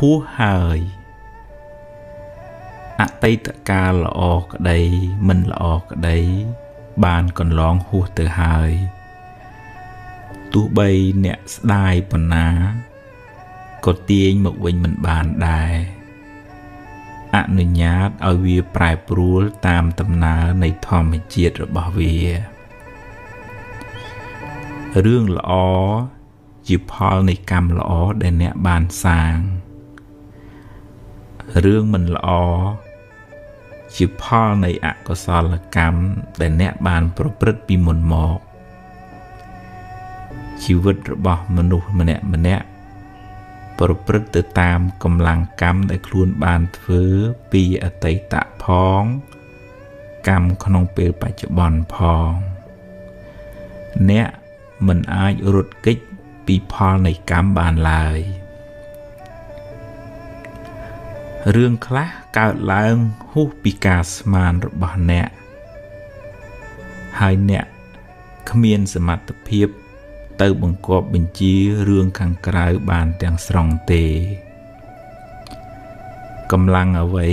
ហួសហើយអតីតកាលល្អក្តីមិនល្អក្តី បានកន្លងហួសទៅហើយទោះបីអ្នកស្ដាយប៉ុណ្ណាក៏ទាញមកវិញមិនបានដែរអនុញ្ញាតឲ្យវាប្រែប្រួលតាមដំណើរនៃធម្មជាតិរបស់វារឿងល្អជាផលនៃកម្មល្អដែលអ្នកបានសាងរឿងមិនល្អជាផលនៃអកុសលកម្មដែលអ្នកបានប្រព្រឹត្តពីមុនមកជីវិតរបស់មនុស្សម្នាក់ម្នាក់ប្រព្រឹត្តទៅតាមកម្លាំងកម្មដែលខ្លួនបានធ្វើពីអតីតផងកម្មក្នុងពេលបច្ចុប្បន្នផងអ្នកមិនអាចរត់គេចពីផលនៃកម្មបានឡើយរឿងខ្លះកើតឡើងហួសពីការស្មានរបស់អ្នកហើយអ្នកគ្មានសមត្ថភាពទៅបង្គាប់បញ្ជារឿងខាងក្រៅបានទាំងស្រុងទេកម្លាំងអ្វី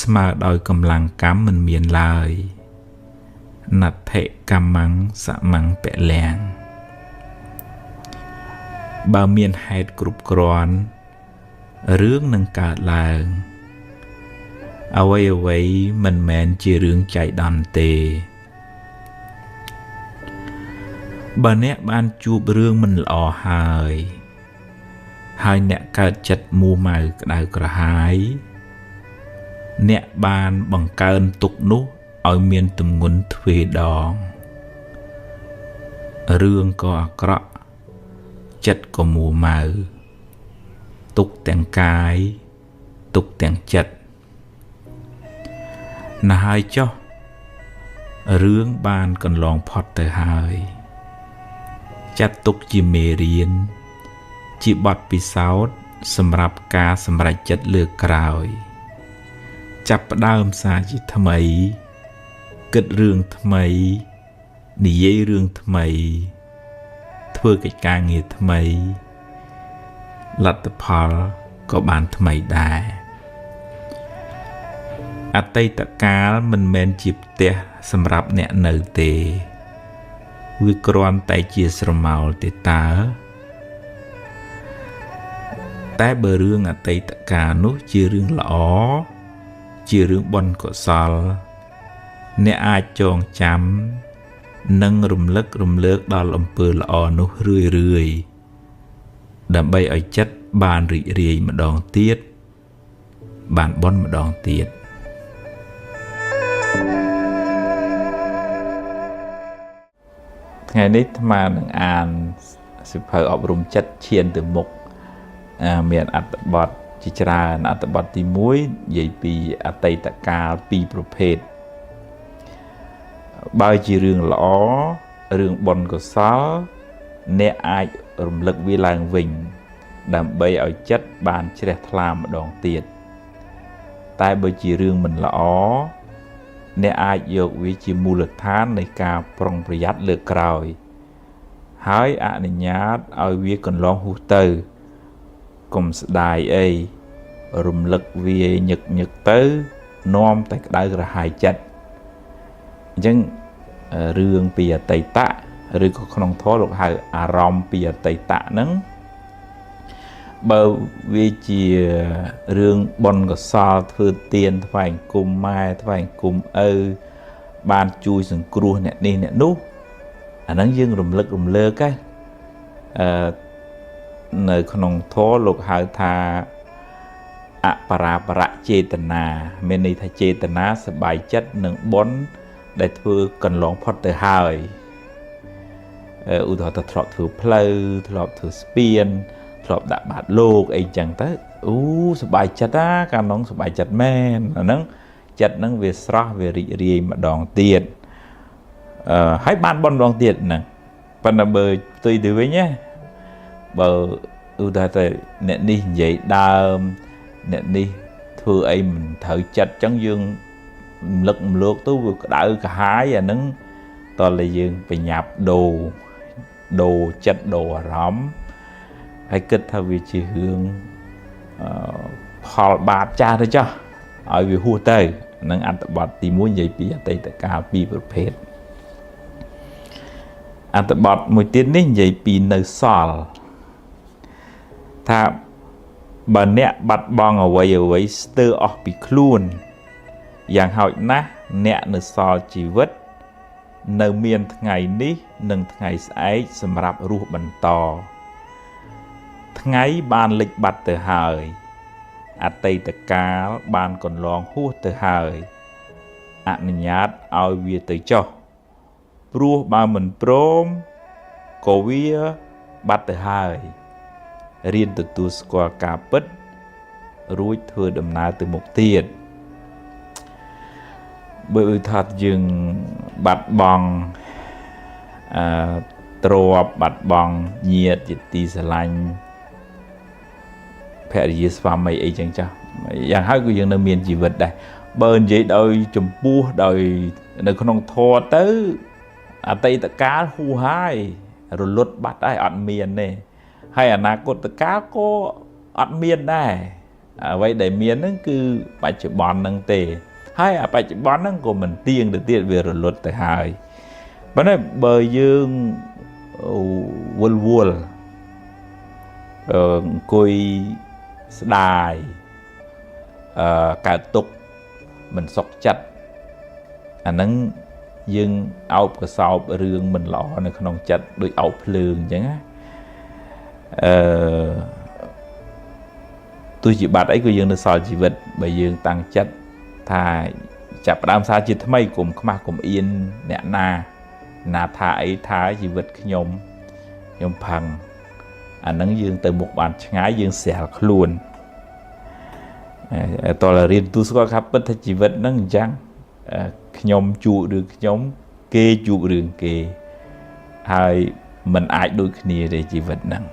ស្មើដោយកម្លាំងកម្មមិនមានឡើយណដ្ឋិកម្មੰសមੰពលំបើមានហេតុគ្រប់គ្រាន់រឿងនឹងកើតឡើងអ្វីអ្វីមិនមែនជារឿងចៃដន្យទេបើអ្នកបានជួបរឿងមិនល្អហើយហើយអ្នកកើតចិត្តមួម៉ៅក្តៅក្រហាយអ្នកបានបង្កើនទុក្ខនោះឲ្យមានទម្ងន់ទ្វេដងរឿងក៏អាក្រក់ចិត្តក៏មួម៉ៅទុក្ខទាំងកាយទុក្ខទាំងចិត្តណាស់ហើយចុះរឿងបានកន្លងផុតទៅហើយចាត់ទុកជាមេរៀនជាបទពិសោធន៍សម្រាប់ការសម្រេចចិត្តលើកក្រោយចាប់ផ្ដើមសារជាថ្មីគិតរឿងថ្មីនិយាយរឿងថ្មីធ្វើកិច្ចការងារថ្មីលទ្ធផលក៏បានថ្មីដែរអតីតកាលមិនមែនជាផ្ទះសម្រាប់អ្នកនៅទេវាគ្រាន់តែជាស្រមោលទេតើតែបើរឿងអតីតកាលនោះជារឿងល្អជារឿងបុណ្យកុសលអ្នកអាចចងចាំនិងរំលឹករំលើកដល់អំពើល្អនោះរឿយរឿយដើម្បីឲ្យចិត្តបានរីករាយម្ដងទៀតបានបុណ្យម្ដងទៀតថ្ងៃនេះអាត្មានឹងអានសៀវភៅអប់រំចិត្តឈានទៅមុខមានអត្ថបទជាច្រើនអត្ថបទទី1និយាយពីអតីតកាលពីរប្រភេទបើជារឿងល្អរឿងបុណ្យកុសលអ្នកអាចរំលឹកវាឡើងវិញដើម្បីឲ្យចិត្តបានជ្រះថ្លាម្ដងទៀតតែបើជារឿងមិនល្អអ្នកអាចយកវាជាមូលដ្ឋាននៃការប្រុងប្រយ័ត្នលើកក្រោយហើយអនុញ្ញាតឲ្យវាកន្លងហួសទៅកុំស្ដាយអីរំលឹកវាញឹកញឹកទៅនាំតែក្តៅក្រហាយចិត្តអញ្ចឹងរឿងពីអតីតឬក៏ក្នុងធម៌លោកហៅអារម្មណ៍ពីអតីតហ្នឹងបើវាជារឿងបុណ្យកុសលធ្វើទានថ្វាយអង្គមម៉ែថ្វាយអង្គមឪបានជួយសង្គ្រោះអ្នកនេះអ្នកនោះអាហ្នឹងយើងរំលឹករំលើកនៅក្នុងធម៌លោកហៅថាអបរាបរចេតនាមានន័យថាចេតនាសប្បាយចិត្តនឹងបុណ្យដែលធ្វើកន្លងផុតទៅហើយឧទាហរណ៍ថាធ្លាប់ធ្វើផ្លូវធ្លាប់ធ្វើស្ពានធ្លាប់ដាក់បាតលោកអីចឹងទៅអូសប្បាយចិត្តណាកាលនោះសប្បាយចិត្តមែនអាហ្នឹងចិត្តហ្នឹងវាស្រស់វារីករាយម្ដងទៀតហើយបានបុណ្យម្ដងទៀតហ្នឹងប៉ុន្តែបើផ្ទុយទៅវិញណាបើឧទាហរណ៍តែអ្នកនេះនិយាយដើមអ្នកនេះធ្វើអីមិនត្រូវចិត្តចឹងយើងរំលឹករំលើកទៅវាក្តៅក្រហាយអាហ្នឹងតើយើងបញ្ញាប់ដូរចិត្តដូរអារម្មណ៍ហើយគិតថាវាជារឿង ផលបាបចាស់ទៅចោះឲ្យវាហួសទៅនឹងអត្ថបទទី1និយាយពីអតីតកាលពីរប្រភេទអត្ថបទមួយទៀតនេះនិយាយពីនៅសល់ថាបើអ្នកបាត់បង់អ្វីអ្វីស្ទើរអស់ពីខ្លួនយ៉ាងហោចណាស់អ្នកនៅសល់ជីវិតនៅមានថ្ងៃនេះនិងថ្ងៃស្អែកសម្រាប់រស់បន្តថ្ងៃបានលិចបាត់ទៅហើយអតីតកាលបានកន្លងហួសទៅហើយអនុញ្ញាតឲ្យវាទៅចុះព្រោះបើមិនព្រមក៏វាបាត់ទៅហើយរៀនទទួលស្គាល់ការពិតរួចធ្វើដំណើរទៅមុខទៀតបើឧទាហរណ៍យើងបាត់បង់ទ្រព្យបាត់បង់ញាតិជាទីស្រឡាញ់ភរិយាស្វាមីអីចឹងចាស់យ៉ាងហើយក៏យើងនៅមានជីវិតដែរបើនិយាយដោយចំពោះដោយនៅក្នុងធម៌ទៅអតីតកាលហួសហើយរលត់បាត់ហើយអត់មានទេហើយអនាគតកាលក៏អត់មានដែរអ្វីដែលមានហ្នឹងគឺបច្ចុប្បន្នហ្នឹងទេហើយអាបច្ចុប្បន្នហ្នឹងក៏មិនទៀងទៅទៀតវារលត់ទៅហើយប៉ុន្តែបើយើងវល់វល់អង្គុយស្ដាយកើតទុក្ខមិនសុខចិត្តអាហ្នឹងយើងអោបកសោបរឿងមិនល្អនៅក្នុងចិត្តដូចអោបភ្លើងអញ្ចឹងណាអឺទោះជាបាត់អីក៏យើងនៅសល់ជីវិតបើយើងតាំងចិត្តថាចាប់ផ្ដើមសារជាថ្មីកុំខ្មាស់កុំអៀនអ្នកណាណាថាអីថាជីវិតខ្ញុំខ្ញុំផឹងអាហ្នឹងយើងទៅមុខបានឆ្ងាយយើងស្រាលខ្លួនតើរៀនទូស្គាល់ថាពិតថាជីវិតហ្នឹងអញ្ចឹងខ្ញុំជួបរឿងខ្ញុំគេជួបរឿងគេហើយมันអាចដូចគ្នាទេជីវិតហ្នឹង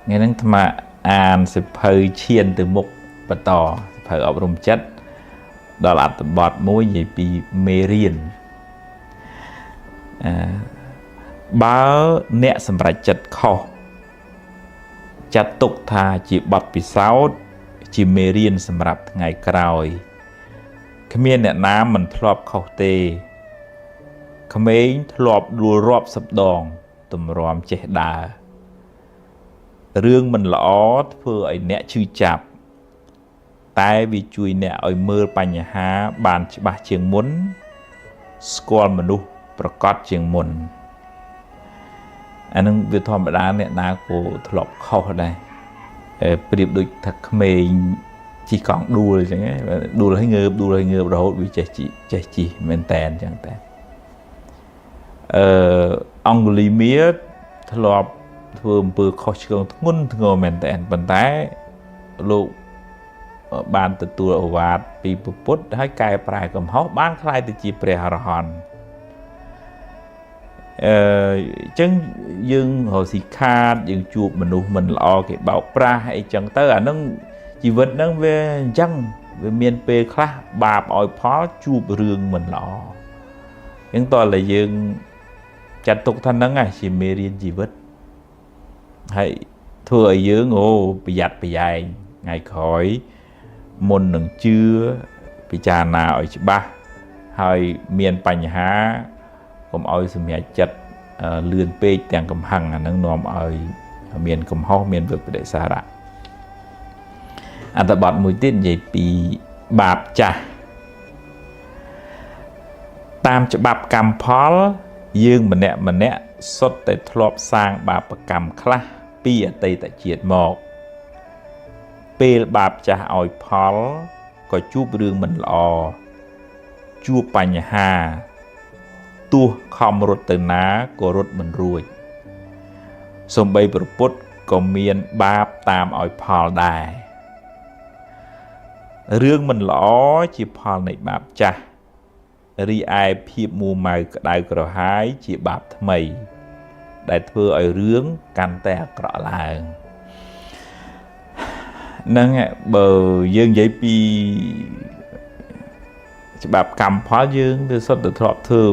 ថ្ងៃហ្នឹងអាត្មាអានសៀវភៅឈានទៅមុខបន្តសៀវភៅអប់រំចិត្តដល់អត្ថបទមួយនិយាយពីមេរៀនបើអ្នកសម្រេចចិត្តខុសចាត់ទុកថាជាបទពិសោធន៍ជាមេរៀនសម្រាប់ថ្ងៃក្រោយគ្មានអ្នកណាមិនធ្លាប់ខុសទេក្មេងធ្លាប់ដួលរាប់សិបដងទម្រាំចេះដើររឿងមិនល្អធ្វើឲ្យអ្នកឈឺចាប់តែវាជួយអ្នកឲ្យមើលបញ្ហាបានច្បាស់ជាងមុនស្គាល់មនុស្សប្រកបជាងមុនអានឹងវាធម្មតាអ្នកណាក៏ធ្លាប់ខុសដែរប្រៀបដូចថាក្មេងជិះកង់ដួលអញ្ចឹងដួលឲ្យងើបដួលឲ្យងើបរហូតវាចេះជិះមែនតែនអញ្ចឹងតែអង្គលីមៀធ្លាប់ធ្វើអំពើខុសឆ្គងធ្ងន់ធ្ងរមែនតែនប៉ុន្តែលោកបានទទួលឱវាទពីព្រះពុទ្ធហើយកែប្រែកំហុសបានក្លាយទៅជាព្រះអរហន្តអញ្ចឹងយើងរកស៊ីខាតយើងជួបមនុស្សមិនល្អគេបោកប្រាស់អីចឹងទៅអានឹងជីវិតហ្នឹងវាអញ្ចឹងវាមានពេលខ្លះបាបឲ្យផលជួបរឿងមិនល្អអញ្ចឹងតើតែយើងចាត់ទុកថាហ្នឹងជាមេរៀនជីវិតហើយធ្វើឲ្យយើងប្រយ័ត្នប្រយែងថ្ងៃក្រោយមុននឹងជឿពិចារណាឲ្យច្បាស់ហើយមានបញ្ហាកុំឲ្យសម្រេចចិត្តលឿនពេកទាំងកំហឹងអានឹងនាំឲ្យមានកំហុសមានវិបរិសារៈអត្ថបទមួយទៀតនិយាយពីបាបចាស់តាមច្បាប់កម្មផលយើងម្នាក់ម្នាក់សុទ្ធតែធ្លាប់សាងបាបកម្មខ្លះពីអតីតជាតិមកពេលបាបចាស់ឲ្យផលក៏ជួបរឿងមិនល្អជួបបញ្ហាទោះខំរត់ទៅណាក៏រត់មិនរួចសំបីព្រះពុទ្ធក៏មានបាបតាមឲ្យផលដែររឿងមិនល្អជាផលនៃបាបចាស់រីឯភាពមួម៉ៅក្តៅក្រហាយជាបាបថ្មីដែលធ្វើឲ្យរឿងកាន់តែអាក្រក់ឡើងហ្នឹងបើយើងនិយាយពីច្បាប់កម្មផលយើងវាសុទ្ធតែធ្លាប់ធ្វើ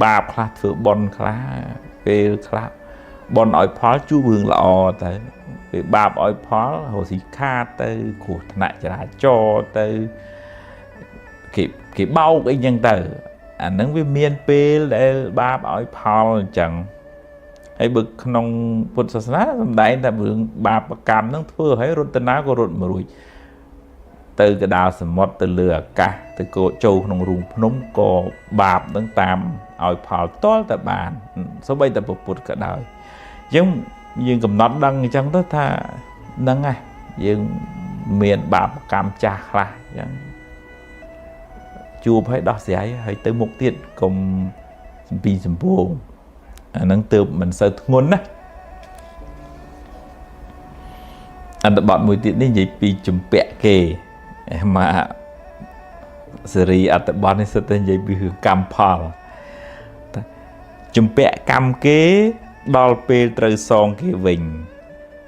បាបខ្លះធ្វើបុណ្យខ្លះពេលខ្លះបុណ្យឲ្យផលជួបរឿងល្អទៅ ពេលបាបឲ្យផលរកស៊ីខាតទៅគ្រោះថ្នាក់ចរាចរណ៍ទៅគេបោកអីចឹងទៅអាហ្នឹងវាមានពេលដែលបាបឲ្យផលអញ្ចឹងហើយបើក្នុងពុទ្ធសាសនាសំដែងតែរឿងបាបកម្មហ្នឹងធ្វើឲ្យរត់ទៅណាក៏រត់មិនរួចទៅកដាលសមុទ្រទៅលើអាកាសទៅក៏ចូលក្នុងរូងភ្នំក៏បាបនឹងតាមឲ្យផលតល់តែបានសូម្បីតែពុទ្ធក៏ដោយអញ្ចឹងយើងកំណត់ដឹងអញ្ចឹងទៅថាហ្នឹងហើយយើងមានបាបកម្មចាស់ខ្លះអញ្ចឹងជួបឲ្យដោះស្រាយហើយទៅមុខទៀតកុំសំពីសំពងអាហ្នឹងទើបមិនសូវធ្ងន់ណាអត្ថបទមួយទៀតនេះនិយាយពីជំពាក់គេមកសេរីអត្ថបទនេះសិតតែនិយាយពីរឿងកម្មផលជំពាក់កម្មគេដល់ពេលត្រូវសងគេវិញ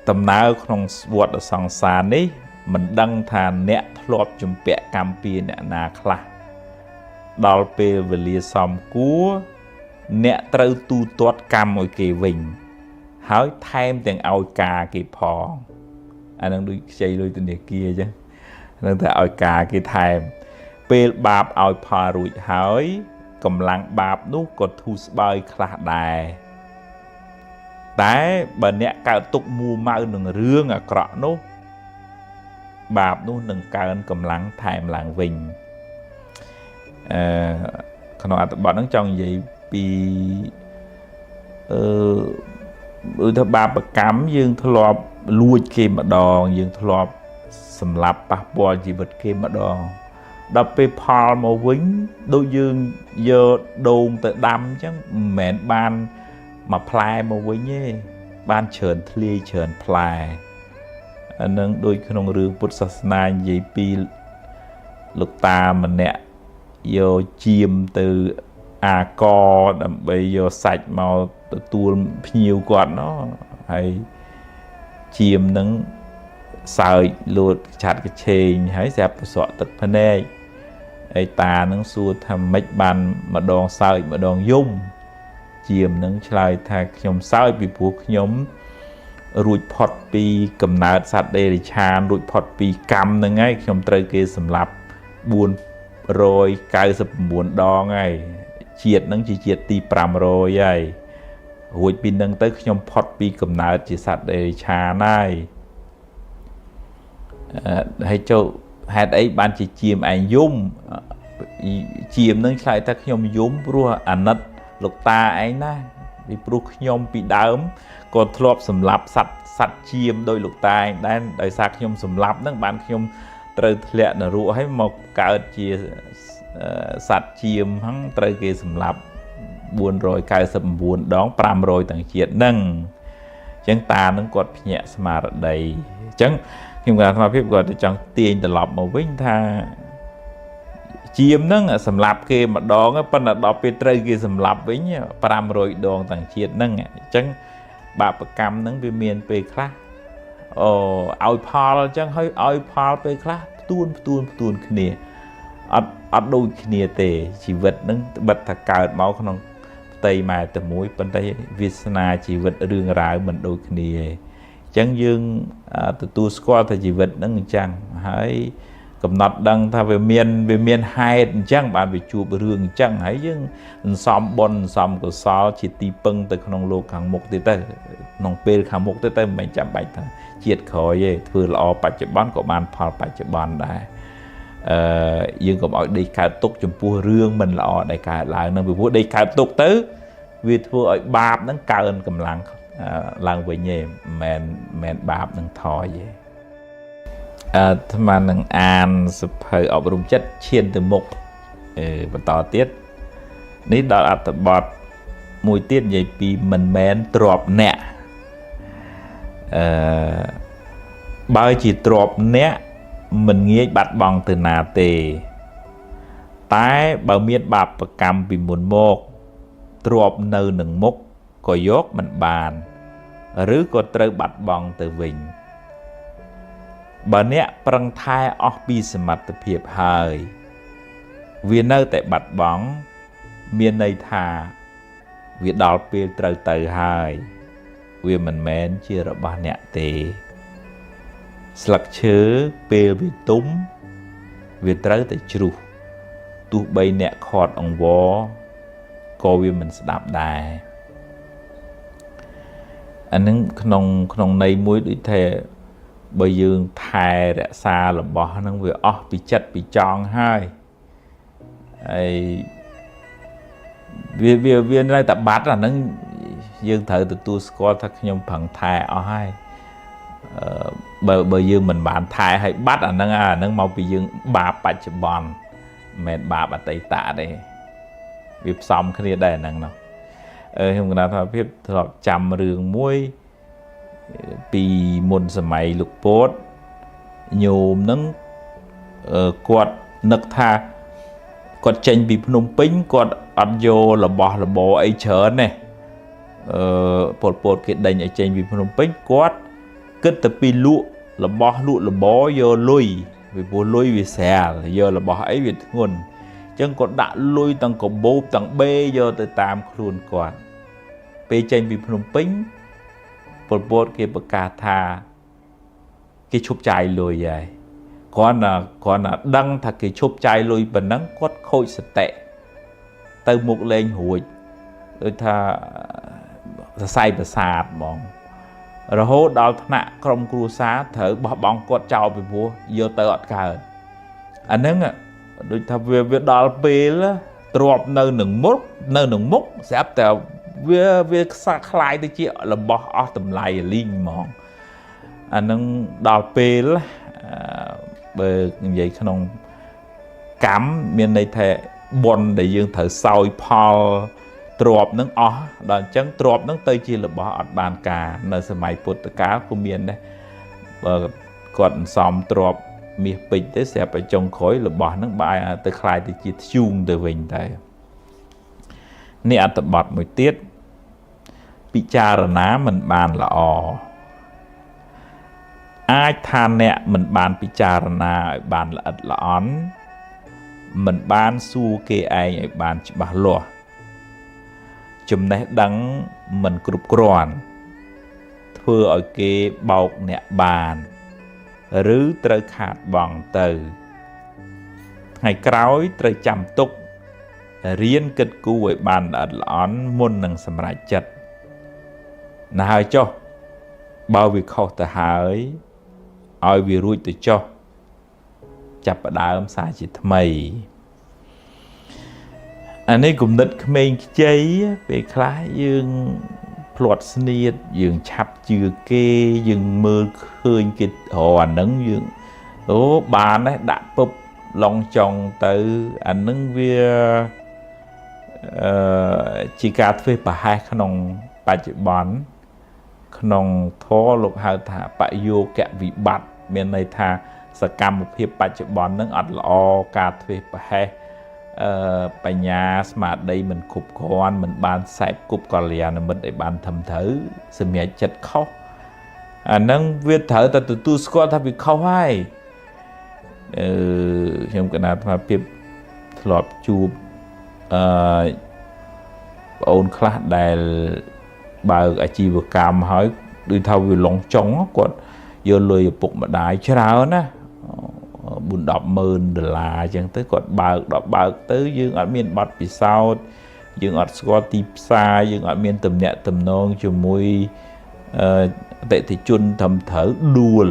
ដំណើរក្នុងវដ្តសង្សារនេះមិនដឹងថាអ្នកធ្លាប់ជំពាក់កម្មពីអ្នកណាខ្លះដល់ពេលវេលាសំគួរអ្នកត្រូវទូទាត់កម្មឲ្យគេវិញហើយថែមទាំងឲ្យការគេផងអានឹងដូចខ្ចីលុយធនាគារអញ្ចឹងនឹងតែឲ្យការគេថែមពេលបាបឲ្យផលរួចហើយកម្លាំងបាបនោះក៏ធូរស្បើយខ្លះដែរតែបើអ្នកកើតទុកមួម៉ៅនឹងរឿងអាក្រក់នោះបាបនោះនឹងកើនកម្លាំងថែមឡើងវិញអឺក្នុងអត្ថបទហ្នឹងចង់និយាយពីឧទាហរណ៍បាបកម្មយើងធ្លាប់លួចគេម្ដងយើងធ្លាប់សម្លាប់ប៉ះពាល់ជីវិតគេម្ដងដល់ពេលផលមកវិញដូចយើងយកដូងទៅដាំអញ្ចឹងមិនមែនបានមួយផ្លែមកវិញទេបានច្រើនធ្លាយច្រើនផ្លែអានឹងដូចក្នុងរឿងពុទ្ធសាសនានិយាយពីលោកតាម្នាក់យកចៀមទៅអាកដើម្បីយកសាច់មកទទួលភ្ញៀវគាត់ណោះហើយចៀមនឹងសើចលួតឆាត់កឆេងហើយស្រាប់ប្រសក់ទឹកភ្នែកហើយតានឹងសួរថាម៉េចបានម្ដងសើចម្ដងយំចៀមនឹងឆ្លើយថាខ្ញុំសើចពីព្រោះខ្ញុំរួចផុតពីកំណើតសត្វដេរិឆានរួចផុតពីកម្មហ្នឹងហើយខ្ញុំត្រូវគេសម្លាប់499ដងហើយជាតិហ្នឹងជាជាតិទី500ហើយរួចពីហ្នឹងទៅខ្ញុំផុតពីកំណើតជាសត្វដេរិឆានហើយហើយចូលហេតុអីបានជាចៀមឯងយំចៀមហ្នឹងឆ្លើយថាខ្ញុំយំព្រោះអាណិតលោកតាឯងណាពីព្រោះខ្ញុំពីដើមក៏ធ្លាប់សម្លាប់សត្វចៀមដោយលោកតាឯងដែរដោយសារខ្ញុំសម្លាប់ហ្នឹងបានខ្ញុំត្រូវធ្លាក់នរកហើយមកកើតជាសត្វចៀមហ្នឹងត្រូវគេសម្លាប់499ដង500ទាំងជាតិហ្នឹងអញ្ចឹងតានឹងគាត់ភ្ញាក់ស្មារតីអញ្ចឹងខ្ញុំគាត់អាត្មាភាពគាត់ទៅចង់ទាញត្រឡប់មកវិញថាចៀមហ្នឹងសម្លាប់គេម្ដងប៉ុន្តែដល់ពេលត្រូវគេសម្លាប់វិញ500ដងទាំងជាតិហ្នឹងអញ្ចឹងបាបកម្មហ្នឹងវាមានពេលខ្លះអូឲ្យផលអញ្ចឹងហើយឲ្យផលពេលខ្លះផ្ទួនគ្នាអត់ដូចគ្នាទេជីវិតហ្នឹងត្បិតថាកើតមកក្នុងផ្ទៃម៉ែតែមួយប៉ុន្តែវាសនាជីវិតរឿងរ៉ាវមិនដូចគ្នាទេអញ្ចឹងយើងទទួលស្គាល់ថាជីវិតហ្នឹងអញ្ចឹងហើយកំណត់ដឹងថាវាមានហេតុអញ្ចឹងបានវាជួបរឿងអញ្ចឹងហើយយើងសន្សំបុណ្យសន្សំកុសលជាទីពឹងទៅក្នុងលោកខាងមុខទៀតទៅក្នុងពេលខាងមុខទៀតទៅមិនមែនចាំបាច់ថាជាតិក្រោយទេធ្វើល្អបច្ចុប្បន្នក៏បានផលបច្ចុប្បន្នដែរយើងកុំឲ្យដេកកើតទុកចំពោះរឿងមិនល្អដែលកើតឡើងនឹងពីព្រោះដេកកើតទុកទៅវាធ្វើឲ្យបាបនឹងកើនកម្លាំងឡើងវិញទេមិនមែនបាបនឹងថយទេអាត្មានឹងអានសភៅអប់រំចិត្តឈានទៅមុខបន្តទៀតនេះដល់អត្ថបទមួយទៀតនិយាយពីមិនមែនទ្របអ្នកបើជាទ្របអ្នកមិនងាយបាត់បង់ទៅណាទេតែបើមានបាបកម្មពីមុនមកទ្របនៅនឹងមុខក៏យកមិនបានឬក៏ត្រូវបាត់បង់ទៅវិញបើអ្នកប្រឹងថែអស់ពីសមត្ថភាពហើយវានៅតែបាត់បង់មានន័យថាវាដល់ពេលត្រូវទៅហើយវាមិនមែនជារបស់អ្នកទេ ស្លឹកឈើពេលវាទុំវាត្រូវតែជ្រុះទោះបីអ្នកខាត់អង្វរក៏វាមិនស្ដាប់ដែរអានឹងក្នុងក្នុងន័យមួយដូចថាបើយើងថែរក្សារបស់ហ្នឹងវាអស់ពីចិត្តពីចង់ហើយហើយវាវាវានៅតែបាត់អាហ្នឹងយើងត្រូវទទួលស្គាល់ថាខ្ញុំប្រឹងថែអស់ហើយបើយើងមិនបានថែឲ្យបាត់អាហ្នឹងអាហ្នឹងមកពីយើងបាបបច្ចុប្បន្នមិនមែនបាបអតីតទេវាផ្សំគ្នាដែរហ្នឹងណោះខ្ញុំកណាថាភាពធ្លាប់ចាំរឿងមួយពីមុនសម័យលោកពោតញោមហ្នឹងគាត់នឹកថាគាត់ចេញពីភ្នំពេញគាត់អត់យករបស់របរអីច្រើនទេពលពតគេដេញឲ្យចេញពីភ្នំពេញគាត់គិតតែពីលក់របស់លក់របរយកលុយពីព្រោះលុយវាស្រាលយករបស់អីវាធ្ងន់អញ្ចឹងគាត់ដាក់លុយទាំងកាបូបទាំងបេយកទៅតាមខ្លួនគាត់ពេលចេញពីភ្នំពេញពលពតគេប្រកាសថាគេឈប់ចាយលុយហើយគ្រាន់តែដឹងថាគេឈប់ចាយលុយប៉ុណ្ណឹងគាត់ខូចសតិទៅមុខលែងរួចដូចថាសរសៃប្រសាទហ្មងរហូតដល់ថ្នាក់ក្រុមគ្រួសារត្រូវបោះបង់គាត់ចោលពីព្រោះយកទៅអត់កើតអាហ្នឹងដូចថាវាដល់ពេលទ្របនៅនឹងមុខនៅនឹងមុខស្រាប់តែវាខ្សាខ្លាយទៅជារបស់អស់តម្លៃលីងហ្មងអាហ្នឹងដល់ពេលបើនិយាយក្នុងកម្មមានន័យថាបុណ្យដែលយើងត្រូវសោយផលទ្របនឹងអស់ដល់អញ្ចឹងទ្របនឹងទៅជារបស់អត់បានការនៅសម័យពុទ្ធកាលក៏មានដែរបើគាត់អន្សំទ្របមាសពេជ្រទៅស្រាប់តែចុងក្រោយរបស់នឹងបែរទៅคล้ายទៅជាធ្យូងទៅវិញតែនេះអត្ថបទមួយទៀតពិចារណាមិនបានល្អអាចថាអ្នកមិនបានពិចារណាឲ្យបានល្អិតល្អន់មិនបានសួរគេឯងឲ្យបានច្បាស់លាស់ចំណេះដឹងមិនគ្រប់គ្រាន់ធ្វើឲ្យគេបោកអ្នកបានឬត្រូវខាតបង់ទៅថ្ងៃក្រោយត្រូវចាំទុករៀនគិតគូរឲ្យបានល្អិតល្អន់មុននឹងសម្រេចចិត្តណាហើយចុះបើវាខុសទៅហើយឲ្យវារួចទៅចុះចាប់ផ្ដើមសារជាថ្មីអានេះគំនិតក្មេងខ្ចីពេលខ្លះយើងភ្លាត់ស្នៀតយើងឆាប់ជឿគេយើងមើលឃើញគេរអាហ្នឹងយើងអូបានដែរដាក់ពឹបឡងចង់ទៅអាហ្នឹងវាជាការធ្វើប្រហែសក្នុងបច្ចុប្បន្នក្នុងធម៌លោកហៅថាបយោគវិបត្តិមានន័យថាសកម្មភាពបច្ចុប្បន្នហ្នឹងអត់ល្អការធ្វើប្រហែសបញ្ញាស្មារតីមិនគ្រប់គ្រាន់មិនបានសែបគប់កល្យាណមិត្តឲ្យបានត្រឹមត្រូវសម្រាប់ចិត្តខុសអាហ្នឹងវាត្រូវតែទទួលស្គាល់ថាវាខុសហើយខ្ញុំកណាអាត្មាភាពធ្លាប់ជួបប្អូនខ្លះដែលបើកអាជីវកម្មហើយដូចថាវាឡងចុងគាត់យកលុយឪពុកម្ដាយច្រើនណា4 10ម៉ឺនដុល្លារអញ្ចឹងទៅគាត់បើកដល់បើកទៅយើងអត់មានបទពិសោធន៍យើងអត់ស្គាល់ទីផ្សារយើងអត់មានទំនាក់ទំនងជាមួយអតិថិជនត្រឹមត្រូវដួល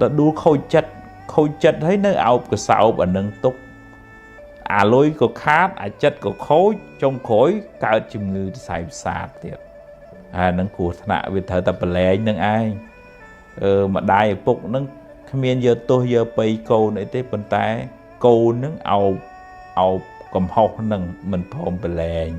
ដល់ដួលខូចចិត្តខូចចិត្តហើយនៅអោបកសោបអានឹងទុកអាលុយក៏ខាតអាចិត្តក៏ខូចចុងក្រោយកើតជំងឺសរសៃប្រសាទទៀតអានឹងគ្រោះថ្នាក់វាត្រូវតែប្រឡែងនឹងឯងម្ដាយឪពុកនឹងគ្មានយកទោសយកបៃកូនអីទេប៉ុន្តែកូននឹងអោបអោបកំហុសនឹងមិនព្រមប្រឡែង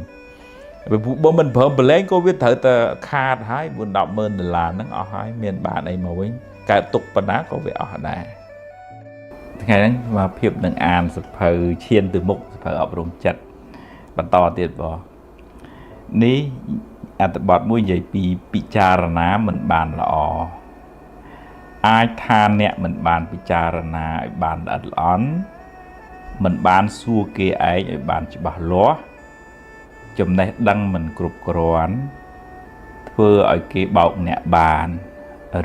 បើមិនព្រមប្រឡែងក៏វាត្រូវតែខាតហើយ4 10ម៉ឺនដុល្លារហ្នឹងអស់ហើយមានបានអីមកវិញកើតទុកប៉ុណ្ណាក៏វាអស់ដែរថ្ងៃហ្នឹងមកភាពនឹងអានសភៅឈានទៅមុខសភៅអប់រំចិត្តបន្តទៀតបងនេះអត្ថបទមួយនិយាយពីពិចារណាមិនបានល្អអាចថាអ្នកមិនបានពិចារណាឲ្យបានល្អិតល្អន់មិនបានសួរគេឯងឲ្យបានច្បាស់លាស់ចំណេះដឹងមិនគ្រប់គ្រាន់ធ្វើឲ្យគេបោកអ្នកបាន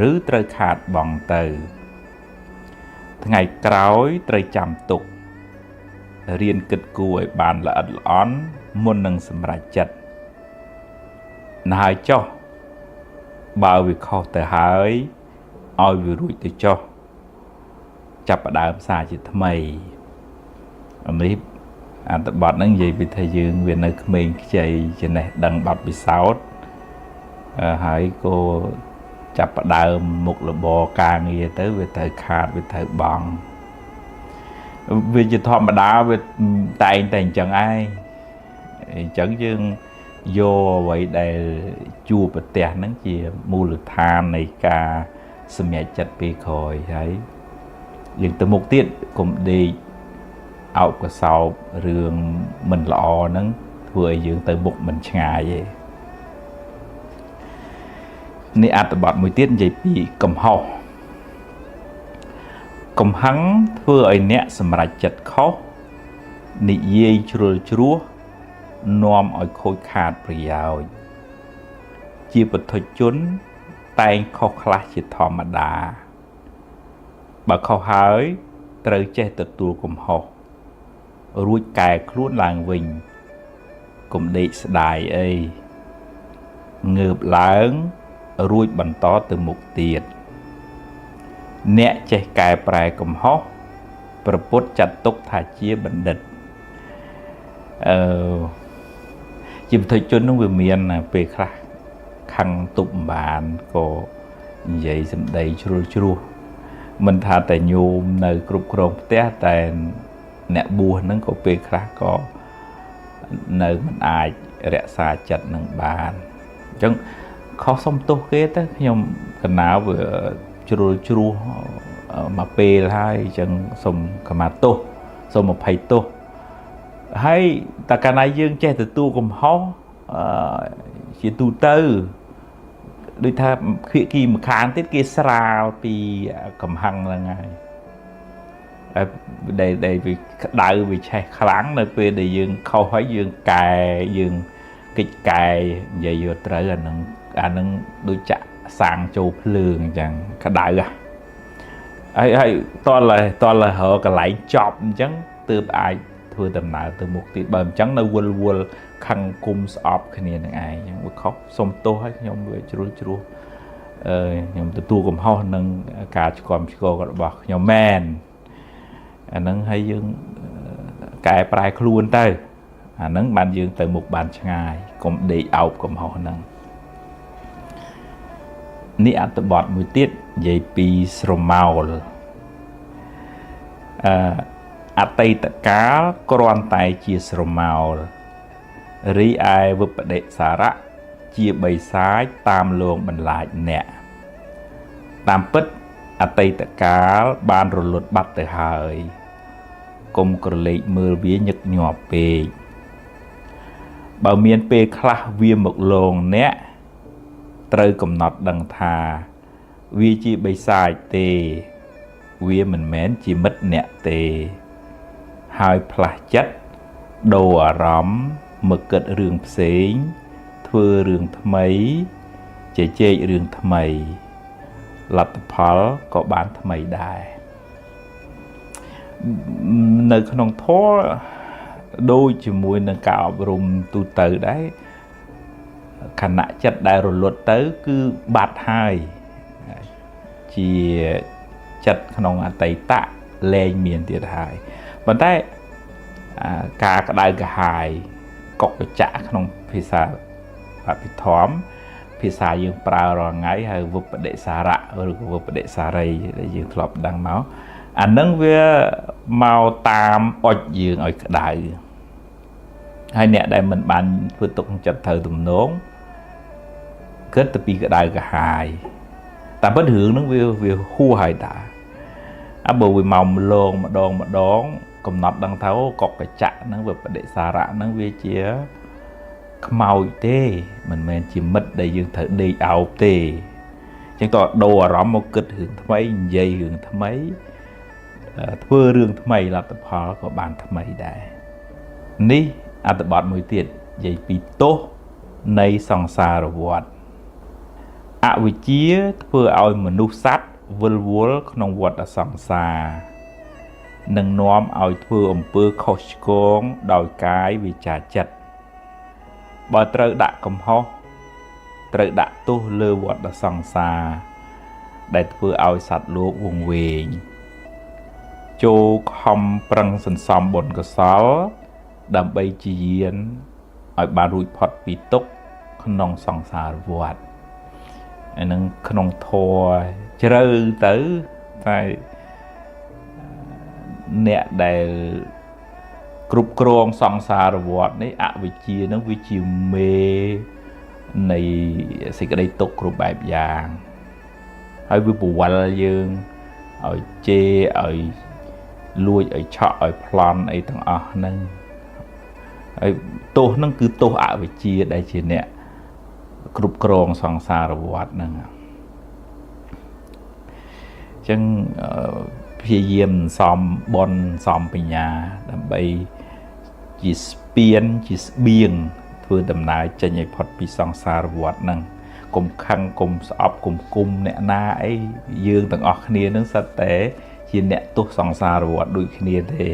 ឬត្រូវខាតបង់ទៅថ្ងៃក្រោយត្រូវចាំទុករៀនគិតគូរឲ្យបានល្អិតល្អន់មុននឹងសម្រេចចិត្តណាហើយចុះបើវាខុសទៅហើយឲ្យវារួចទៅចុះចាប់ផ្ដើមសារជាថ្មីនេះអត្ថបទហ្នឹងនិយាយពីថាយើងវានៅក្មេងខ្ចីចំណេះដឹងបទពិសោធន៍ហើយក៏ចាប់ផ្ដើមមុខរបរការងារទៅវាត្រូវខាតវាត្រូវបង់វាជាធម្មតាវាតែងតែអញ្ចឹងឯងអញ្ចឹងយើងយកអ្វីដែលជួបប្រទះហ្នឹងជាមូលដ្ឋាននៃការសម្រេចចិត្តពេលក្រោយហើយយើងទៅមុខទៀតកុំដេកអោបកសោបរឿងមិនល្អហ្នឹងធ្វើឲ្យយើងទៅមុខមិនឆ្ងាយទេនេះអត្ថបទមួយទៀតនិយាយពីកំហុសកំហឹងធ្វើឲ្យអ្នកសម្រេចចិត្តខុសនិយាយជ្រុលជ្រោះនាំឲ្យខូចខាតប្រយោជន៍ជាពុទ្ធជនតែងខុសខ្លះជាធម្មតាបើខុសហើយត្រូវចេះទទួលកំហុសរួចកែខ្លួនឡើងវិញកុំដេកស្ដាយអីងើបឡើងរួចបន្តទៅមុខទៀតអ្នកចេះកែប្រែកំហុសព្រះពុទ្ធចាត់ទុកថាជាបណ្ឌិតអឺជាពុទ្ធជននោះវាមានពេលខ្លះខឹងទប់បានក៏និយាយសម្ដីជ្រុលជ្រោះមិនថាតែញោមនៅគ្រប់គ្រងផ្ទះតែអ្នកបួសហ្នឹងក៏ពេលខ្លះក៏នៅមិនអាចរក្សាចិត្តនឹងបានអញ្ចឹងខុសសុំទោសគេទៅខ្ញុំកណាវាជ្រុលជ្រោះមកពេលហើយអញ្ចឹងសុំខមាទោសសុំអភ័យទោសហើយតែកាលណាយើងចេះទទួលកំហុសជាទូទៅដូចថាភាគីម្ខាងទៀតគេស្រាលពីកំហឹងហ្នឹងហើយដែលវាក្តៅវាឆេះខ្លាំងនៅពេលដែលយើងខុសហើយយើងកែយើងកិច្ចកែនិយាយយកត្រូវអាហ្នឹងដូចចាក់សាំងចូលភ្លើងអញ្ចឹងក្តៅហ่ะហើយតលតលរកកន្លែងចប់អញ្ចឹងទើបអាចធ្វើដំណើរទៅមុខទៀតបើអញ្ចឹងនៅវល់វល់ខឹងគុំស្អប់គ្នានឹងឯងអញ្ចឹងវាខុសសុំទោសឲ្យខ្ញុំវាជ្រុលជ្រោះខ្ញុំទទួលកំហុសនឹងការឆ្គាំឆ្គងរបស់ខ្ញុំមែនអាហ្នឹងហើយយើងកែប្រែខ្លួនទៅអាហ្នឹងបានយើងទៅមុខបានឆ្ងាយកុំដេកអោបកំហុសហ្នឹងនេះអត្ថបទមួយទៀតនិយាយពីស្រមោលអតីតកាលគ្រាន់តែជាស្រមោលរីឯវិបដិសារៈជាបិសាចតាមលងបន្លាចអ្នកតាមពិតអតីតកាលបានរលត់បាត់ទៅហើយកុំក្រឡេកមើលវាញឹកញាប់ពេកបើមានពេលខ្លះវាមកលងអ្នកត្រូវកំណត់ដឹងថាវាជាបិសាចទេវាមិនមែនជាមិត្តអ្នកទេហើយផ្លាស់ចិត្តដូរអារម្មណ៍មកគិតរឿងផ្សេងធ្វើរឿងថ្មីជជែករឿងថ្មីលទ្ធផលក៏បានថ្មីដែរនៅក្នុងធម៌ដូចជាមួយនឹងការអប់រំទូទៅដែរខណៈចិត្តដែលរលត់ទៅគឺបាត់ហើយជាចិត្តក្នុងអតីតៈលែងមានទៀតហើយប៉ុន្តែការក្តៅក្រហាយកុកចៈក្នុងភាសាអភិធម្មភាសាយើងប្រើរាល់ថ្ងៃហើយវិបដិសារៈឬក៏វិបដិសារីដែលយើងធ្លាប់ដឹងមកអានឹងវាមកតាមអុចយើងឲ្យក្តៅហើយអ្នកដែលមិនបានធ្វើទុកចិត្តត្រូវទំនងគិតទៅពីក្តៅក្រហាយតាមពិតរឿងហ្នឹងវាហួសហើយតាអើបើវាមកម្លងម្ដងម្ដងកំណត់ដឹងថាអូកុកកចៈហ្នឹងវិបដិសារៈហ្នឹងវាជាខ្មោចទេមិនមែនជាមិត្តដែលយើងត្រូវដេកអោបទេអញ្ចឹងតដូរអារម្មណ៍មកគិតរឿងថ្មីនិយាយរឿងថ្មីធ្វើរឿងថ្មីលទ្ធផលក៏បានថ្មីដែរនេះអត្ថបទមួយទៀតនិយាយពីទោសនៃសង្សារវដ្ត អវិជ្ជាធ្វើឲ្យមនុស្សសត្វវិលវល់ក្នុងវដ្តសង្សារនិងនាំឲ្យធ្វើអំពើខុសឆ្គងដោយកាយវាចាចិត្តបើត្រូវដាក់កំហុសត្រូវដាក់ទោសលើវដ្តសង្សារដែលធ្វើឲ្យសត្វលោកវង្វេងចូលខំប្រឹងសន្សំបុណ្យកុសលដើម្បីជាយានឲ្យបានរួចផុតពីទុក្ខក្នុងសង្សារវដ្តអានឹងក្នុងធម៌ជ្រៅទៅតែអ្នកដែលគ្រប់គ្រងសង្សារវដ្តនេះអវិជ្ជានឹងវាជាមេនៃសេចក្តីទុក្ខគ្រប់បែបយ៉ាងហើយវាពវល់យើងឲ្យជេរឲ្យលួចឲ្យឆក់ឲ្យប្លន់អីទាំងអស់ហ្នឹងហើយទោសហ្នឹងគឺទោសអវិជ្ជាដែលជាអ្នកគ្រប់គ្រងសង្សារវដ្តហ្នឹងអញ្ចឹងព្យាយាមសំបុណ្យសំបញ្ញាដើម្បីជាស្ពានជាស្បៀងធ្វើដំណើរចេញឲ្យផុតពីសង្សារវដ្តហ្នឹងកុំខឹងកុំស្អប់កុំគុំអ្នកណាអីយើងទាំងអស់គ្នានឹងសិតតែជាអ្នកទោសសង្សារវដ្តដូចគ្នាទេ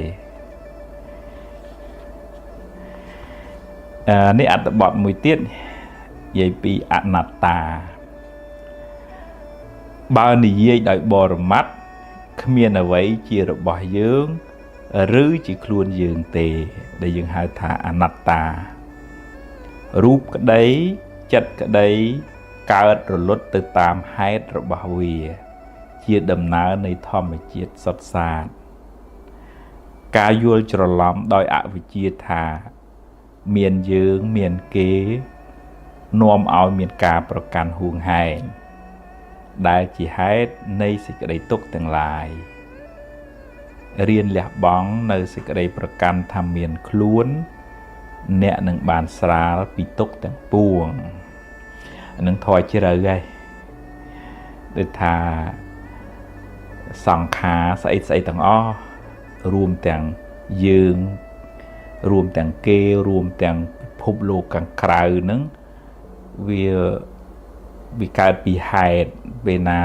នេះអត្ថបទមួយទៀតនិយាយពីអនត្តាបើនិយាយដោយបរមត្តគ្មានអ្វីជារបស់យើងឬជាខ្លួនយើងទេដែលយើងហៅថាអនត្តារូបក្តីចិត្តក្តីកើតរលត់ទៅតាមហេតុរបស់វាជាដំណើរនៃធម្មជាតិសុទ្ធសាធការយល់ច្រឡំដោយអវិជ្ជាថាមានយើងមានគេនាំឲ្យមានការប្រកាន់ហួងហែងដែលជាហេតុនៃសេចក្តីទុក្ខទាំងឡាយរៀនលះបង់នៅសេចក្តីប្រកាន់ថាមានខ្លួនអ្នកនឹងបានស្រាលពីទុក្ខទាំងពួងនឹងថយជ្រៅហើយដូចថាសង្ខារស្អីស្អីទាំងអស់រួមទាំងយើងរួមទាំងគេរួមទាំងពិភពលោកខាងក្រៅហ្នឹងវាកើតពីហេតុពេលណា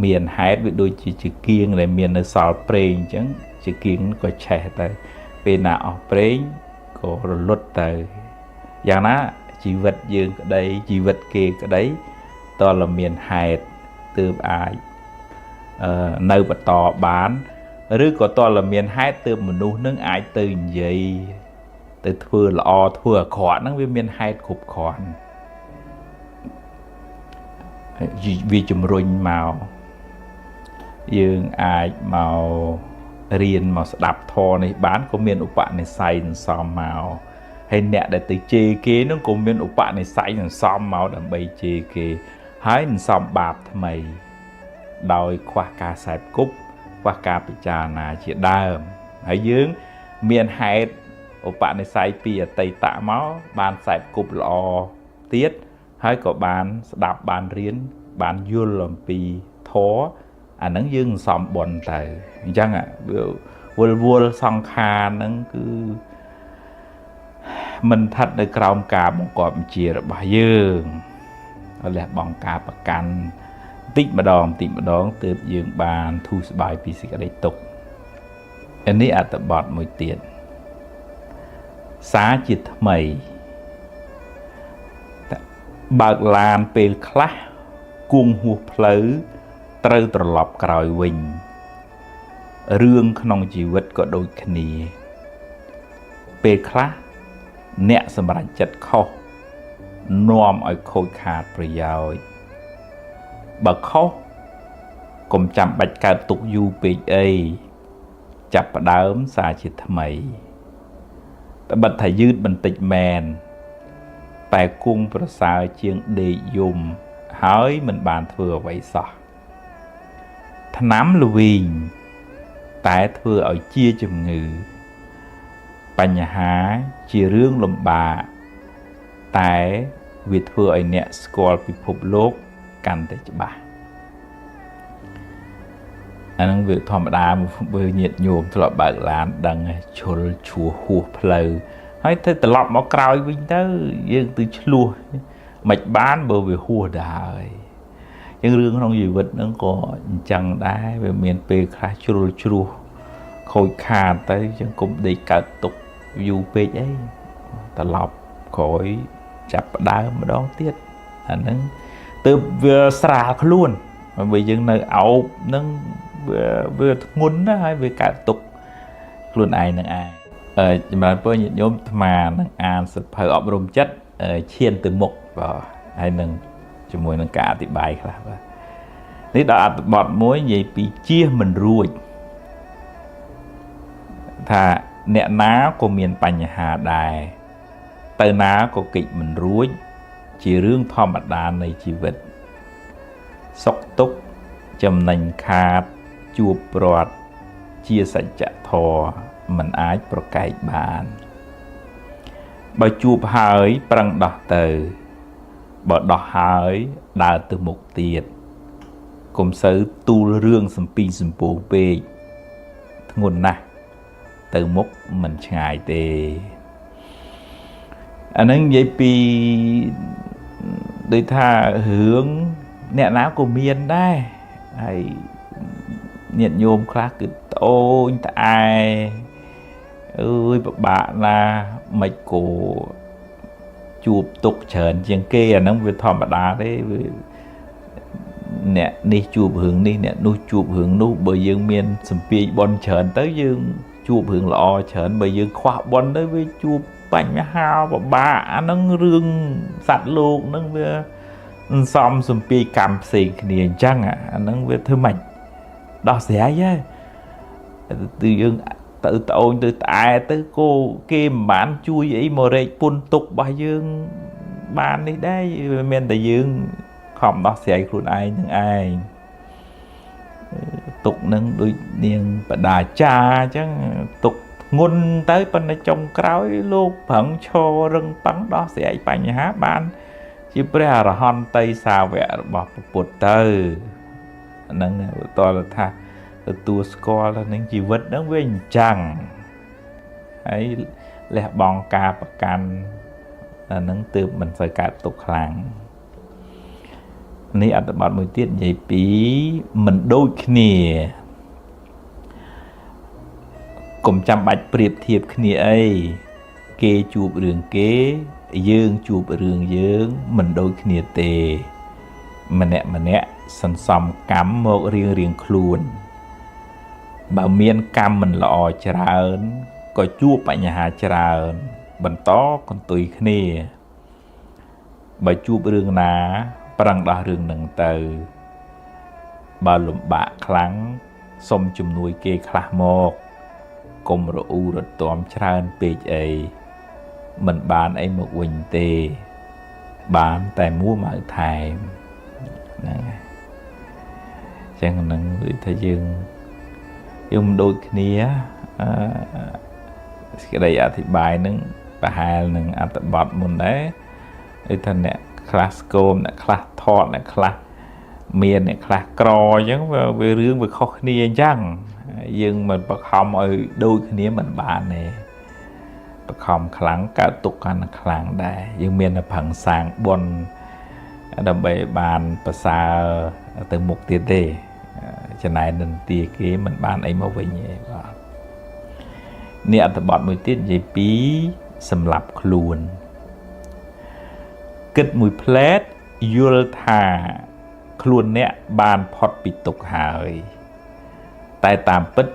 មានហេតុវាដូចជាចង្គៀងដែលមាននៅសល់ប្រេងអញ្ចឹងចង្គៀងក៏ឆេះទៅពេលណាអស់ប្រេងក៏រលត់ទៅយ៉ាងណាជីវិតយើងក្តីជីវិតគេក្តីតើមានហេតុទើបអាចនៅបន្តបានឬក៏តើមានហេតុទើបមនុស្សនឹងអាចទៅនិយាយទៅធ្វើល្អធ្វើអាក្រក់ហ្នឹងវាមានហេតុគ្រប់គ្រាន់វាជំរុញមកយើងអាចមករៀនមកស្ដាប់ធម៌នេះបានក៏មានឧបនិស្ស័យសន្សំមកហើយអ្នកដែលទៅជេរគេនឹងក៏មានឧបនិស្ស័យសន្សំមកដើម្បីជេរគេហើយសន្សំបាបថ្មីដោយខ្វះការសែបគប់ខ្វះការពិចារណាជាដើមហើយយើងមានហេតុឧបនិស្ស័យពីអតីតមកបានសែបគប់ល្អទៀតហើយក៏បានស្ដាប់បានរៀនបានយល់អំពីធម៌អាហ្នឹងយើងសន្សំបុណ្យទៅអញ្ចឹងវាវល់សង្ខារហ្នឹងគឺមិនស្ថិតនៅក្រោមការបង្គាប់បញ្ជារបស់យើងលះបង់ការប្រកាន់តិចម្ដងតិចម្ដងទើបយើងបានធូរស្បើយពីសេចក្តីទុក្ខនេះអត្ថបទមួយទៀតសារជាថ្មីបើកឡានពេលខ្លះគួងហួសផ្លូវត្រូវត្រឡប់ក្រោយវិញរឿងក្នុងជីវិតក៏ដូចគ្នាពេលខ្លះអ្នកសម្រេចចិត្តខុសនាំឲ្យខូចខាតប្រយោជន៍បើខុសកុំចាំបាច់កើតទុកយូរពេកអីចាប់ផ្ដើមសារជាថ្មីត្បិតថាយឺតបន្តិចមែនតែគង់ប្រសើរជាងដេកយំហើយមិនបានធ្វើអ្វីសោះថ្នាំល្វីងតែធ្វើឲ្យជាជំងឺបញ្ហាជារឿងលំបាកតែវាធ្វើឲ្យអ្នកស្គាល់ពិភពលោកកាន់តែច្បាស់អាហ្នឹងវាធម្មតាបើញាតិញោមធ្លាប់បើកឡានដឹងឈុលឈួសហួសផ្លូវហើយទៅត្រឡប់មកក្រោយវិញទៅយើងទៅឆ្លោះ មិនបានបើវាហួសទៅហើយចឹងរឿងក្នុងជីវិតហ្នឹងក៏អញ្ចឹងដែរវាមានពេលខ្លះជ្រុលជ្រោះខូចខាតទៅចឹងកុំដេកកើតទុកយូរពេកអីត្រឡប់ក្រោយចាប់ផ្ដើមម្ដងទៀតអាហ្នឹងទើបវាស្រាលខ្លួនបើយើងនៅអោបហ្នឹងវាធ្ងន់ណាស់ហើយវាកើតទុកខ្លួនឯងនឹងឯងចម្រើនពរញាតិញោមអាត្មានឹងអានសភៅអប់រំចិត្តឈានទៅមុខបាទហើយនឹងជាមួយនឹងការអធិប្បាយខ្លះបាទនេះដល់អត្ថបទមួយនិយាយពីជៀសមិនរួចថាអ្នកណាក៏មានបញ្ហាដែរទៅណាក៏គេចមិនរួចជារឿងធម្មតានៃជីវិតសុខទុក្ខចំណេញខាតជួបព្រាត់ជាសច្ចធម៌មិនអាចប្រកែកបានបើជួបហើយប្រឹងដោះទៅបើដោះហើយដើរទៅមុខទៀតកុំសូវទូលរឿងសំពីសំពោងពេកធ្ងន់ណាស់ទៅមុខមិនឆ្ងាយទេអាហ្នឹងនិយាយពីដូចថារឿងអ្នកណាក៏មានដែរហើយញាតិញោមខ្លះគឺត្អូញត្អែអើយពិបាកណាមិនគោជួបទុកច្រើនជាងគេអាហ្នឹងវាធម្មតាទេវាអ្នកនេះជួបរឿងនេះអ្នកនោះជួបរឿងនោះបើយើងមានសម្ពាយបនច្រើនទៅយើងជួបរឿងល្អច្រើនបើយើងខ្វះបនទៅវាជួបបញ្ហាពិបាកអាហ្នឹងរឿងសត្វលោកហ្នឹងវាសំសម្ពាយកម្មផ្សេងគ្នាអញ្ចឹងអាហ្នឹងវាធ្វើម៉េចដោះស្រាយហើយគឺយើងទៅត្អូញទៅត្អែទៅគោគេមិនបានជួយអីមករែកពុនទុករបស់យើងបាននេះដែរមានតែយើងខំដោះស្រាយខ្លួនឯងនឹងឯងទុកនឹងដូចនាងបដាចាអញ្ចឹងទុកធ្ងន់ទៅប៉ុន្តែចុងក្រោយលោកប្រឹងឈររឹងប៉ឹងដោះស្រាយបញ្ហាបានជាព្រះអរហន្តីសាវករបស់ពុទ្ធទៅហ្នឹងតើថាទទួលស្គាល់ថានឹងជីវិតហ្នឹងវាអញ្ចឹងហើយលះបង់ការប្រកាន់អាហ្នឹងទើបមិនសូវកើតទុកខ្លាំងនេះអត្ថបទមួយទៀតនិយាយពីមិនដូចគ្នាកុំចាំបាច់ប្រៀបធៀបគ្នាអីគេជួបរឿងគេយើងជួបរឿងយើងមិនដូចគ្នាទេម្នាក់ម្នាក់សន្សំកម្មមករៀងរៀងខ្លួនបើមានកម្មមិនល្អច្រើនក៏ជួបបញ្ហាច្រើនបន្តកន្ទុយគ្នាបើជួបរឿងណាប្រឹងដោះរឿងនឹងទៅបើលំបាកខ្លាំងសុំជំនួយគេខ្លះមកកុំរអ៊ូរទាំច្រើនពេកអីមិនបានអីមកវិញទេបានតែមួម៉ៅថែមហ្នឹងហើយចឹងហ្នឹងគឺថាយើងមិនដូចគ្នាអឺសេចក្តីអធិប្បាយហ្នឹងប្រហែលនឹងអត្ថបទមុនដែរដូចថាអ្នកខ្លះស្គមអ្នកខ្លះថតអ្នកខ្លះមានអ្នកខ្លះក្រអញ្ចឹងវារឿងវាខុសគ្នាអញ្ចឹងយើងមិនបខំឲ្យដូចគ្នាមិនបានទេបខំខ្លាំងកើតទុកកាន់តែខ្លាំងដែរយើងមានតែប្រឹងសាងបុណ្យដើម្បីបានប្រសើរទៅមុខទៀតទេចំណែននិន្ទាគេមិនបានអីមកវិញទេបាទនេះអត្ថបទមួយទៀតនិយាយពីសម្លាប់ខ្លួនគិតមួយផ្លែតយល់ថាខ្លួនអ្នកបានផុតពីទុក្ខហើយតែតាមពិត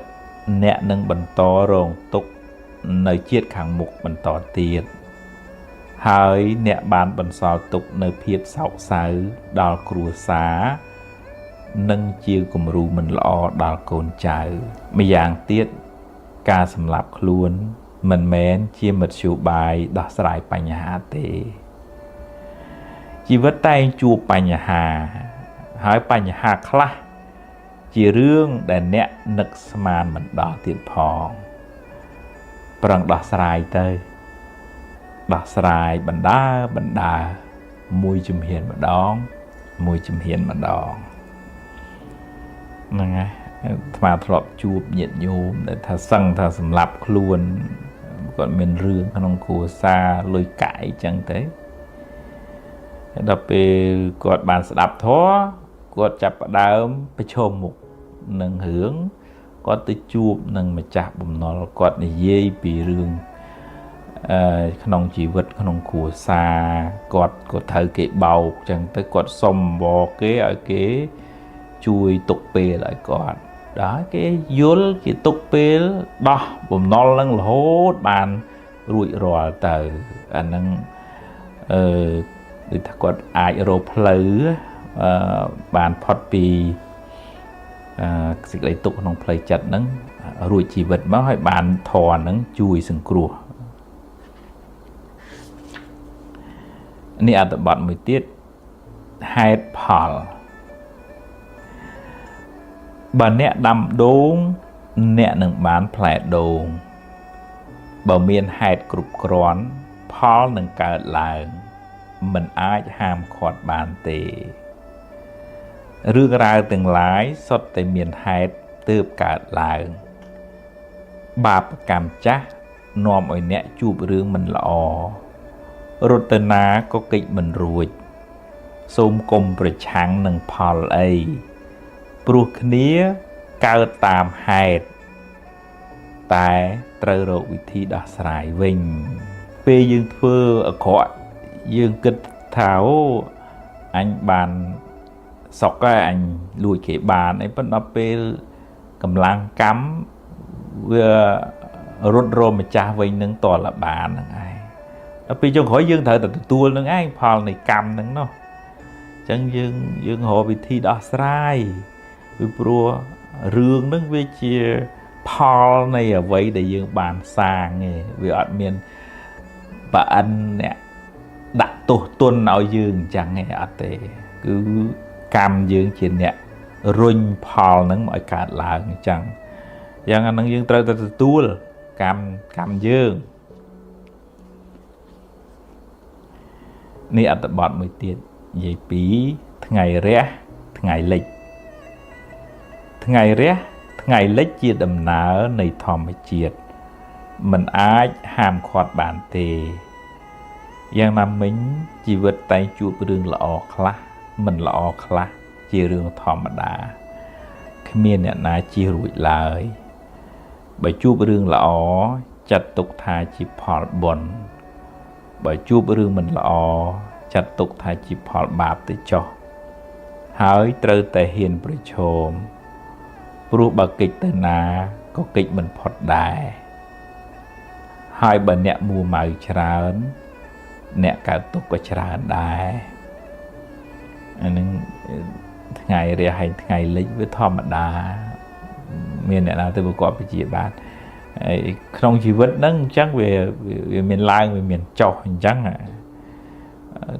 អ្នកនឹងបន្តរងទុក្ខនៅជាតិខាងមុខបន្តទៀតហើយអ្នកបានបន្សល់ទុកនៅភាពសោកសៅដល់គ្រួសារនិងជាគំរូមិនល្អដល់កូនចៅម្យ៉ាងទៀតការសម្លាប់ខ្លួនមិនមែនជាមធ្យោបាយដោះស្រាយបញ្ហាទេជីវិតតែងជួបបញ្ហាហើយបញ្ហាខ្លះជារឿងដែលអ្នកនឹកស្មានមិនដល់ទៀតផងប្រឹងដោះស្រាយទៅដោះស្រាយបណ្ដើបណ្ដើមួយជំហានម្ដងមួយជំហានម្ដងហ្នឹងហើយអាត្មាធ្លាប់ជួបញាតិញោមដែលថាសឹងថាសម្លាប់ខ្លួនគាត់មានរឿងក្នុងគ្រួសារលុយកាក់អីចឹងទៅ ដល់ពេលគាត់បានស្ដាប់ធម៌គាត់ចាប់ផ្ដើមប្រឈមមុខនឹងរឿងគាត់ទៅជួបនឹងម្ចាស់បំណុលគាត់និយាយពីរឿងក្នុងជីវិតក្នុងគ្រួសារគាត់ក៏ត្រូវគេបោកចឹងទៅគាត់សុំវគេឲ្យគេជួយទុកពេលឲ្យគាត់ដល់គេយល់គេទុកពេលដោះបំណុលនឹងរហូតបានរួចរាល់ទៅអាហ្នឹងអឺដូចថាគាត់អាចរកផ្លូវបានផុតពីសេចក្តីទុក្ខក្នុងផ្លូវចិត្តហ្នឹងរួចជីវិតមកហើយបានធម៌ហ្នឹងជួយសង្គ្រោះនេះអត្ថបទមួយទៀតហេតុផលបើអ្នកដាំដូងអ្នកនឹងបានផ្លែដូងបើមានហេតុគ្រប់គ្រាន់ផលនឹងកើតឡើងមិនអាចហាមឃាត់បានទេរឿងរ៉ាវទាំងឡាយសុទ្ធតែមានហេតុទើបកើតឡើងបាបកម្មចាស់នាំឲ្យអ្នកជួបរឿងមិនល្អរត់ទៅណាក៏គេចមិនរួចសូមកុំប្រឆាំងនឹងផលអីព្រោះគ្នាកើតតាមហេតុតែត្រូវរកវិធីដោះស្រាយវិញពេលយើងធ្វើអាក្រក់យើងគិតថាអូអញបានសុកហើយអញលួចគេបានអីប៉ុន្តែដល់ពេលកម្លាំងកម្មវារត់រមម្ចាស់វិញនឹងតលបានហ្នឹងឯងដល់ពេលចុងក្រោយយើងត្រូវតែទទួលនឹងឯងផលនៃកម្មហ្នឹងណោះអញ្ចឹងយើងរកវិធីដោះស្រាយពីព្រោះរឿងហ្នឹងវាជាផលនៃអ្វីដែលយើងបានសាងឯងវាអត់មានប្រអិនអ្នកដាក់ទោសទណ្ឌឲ្យយើងអញ្ចឹងឯងអត់ទេគឺកម្មយើងជាអ្នករុញផលហ្នឹងមកឲ្យកើតឡើងអញ្ចឹងយ៉ាងអាហ្នឹងយើងត្រូវតែទទួលកម្មយើងនេះអត្ថបទមួយទៀតនិយាយពីថ្ងៃរះថ្ងៃលិចថ្ងៃរះថ្ងៃលិចជាដំណើរនៃធម្មជាតិមិនអាចហាមឃាត់បានទេយ៉ាងណាមិញជីវិតតែងជួបរឿងល្អខ្លះមិនល្អខ្លះជារឿងធម្មតាគ្មានអ្នកណាជៀសរួចឡើយបើជួបរឿងល្អចាត់ទុកថាជាផលបុណ្យបើជួបរឿងមិនល្អចាត់ទុកថាជាផលបាបទៅចុះហើយត្រូវតែហ៊ានប្រឈមព្រោះបើគេចទៅណាក៏គេចមិនផុតដែរហើយបើអ្នកមួម៉ៅច្រើនអ្នកកើតទុក្ខក៏ច្រើនដែរអានឹងថ្ងៃរះហើយថ្ងៃលិចវាធម្មតាមានអ្នកណាទៅប្រកបវិជ្ជាបានហើយក្នុងជីវិតហ្នឹងអញ្ចឹងវាមានឡើងវាមានចុះអញ្ចឹង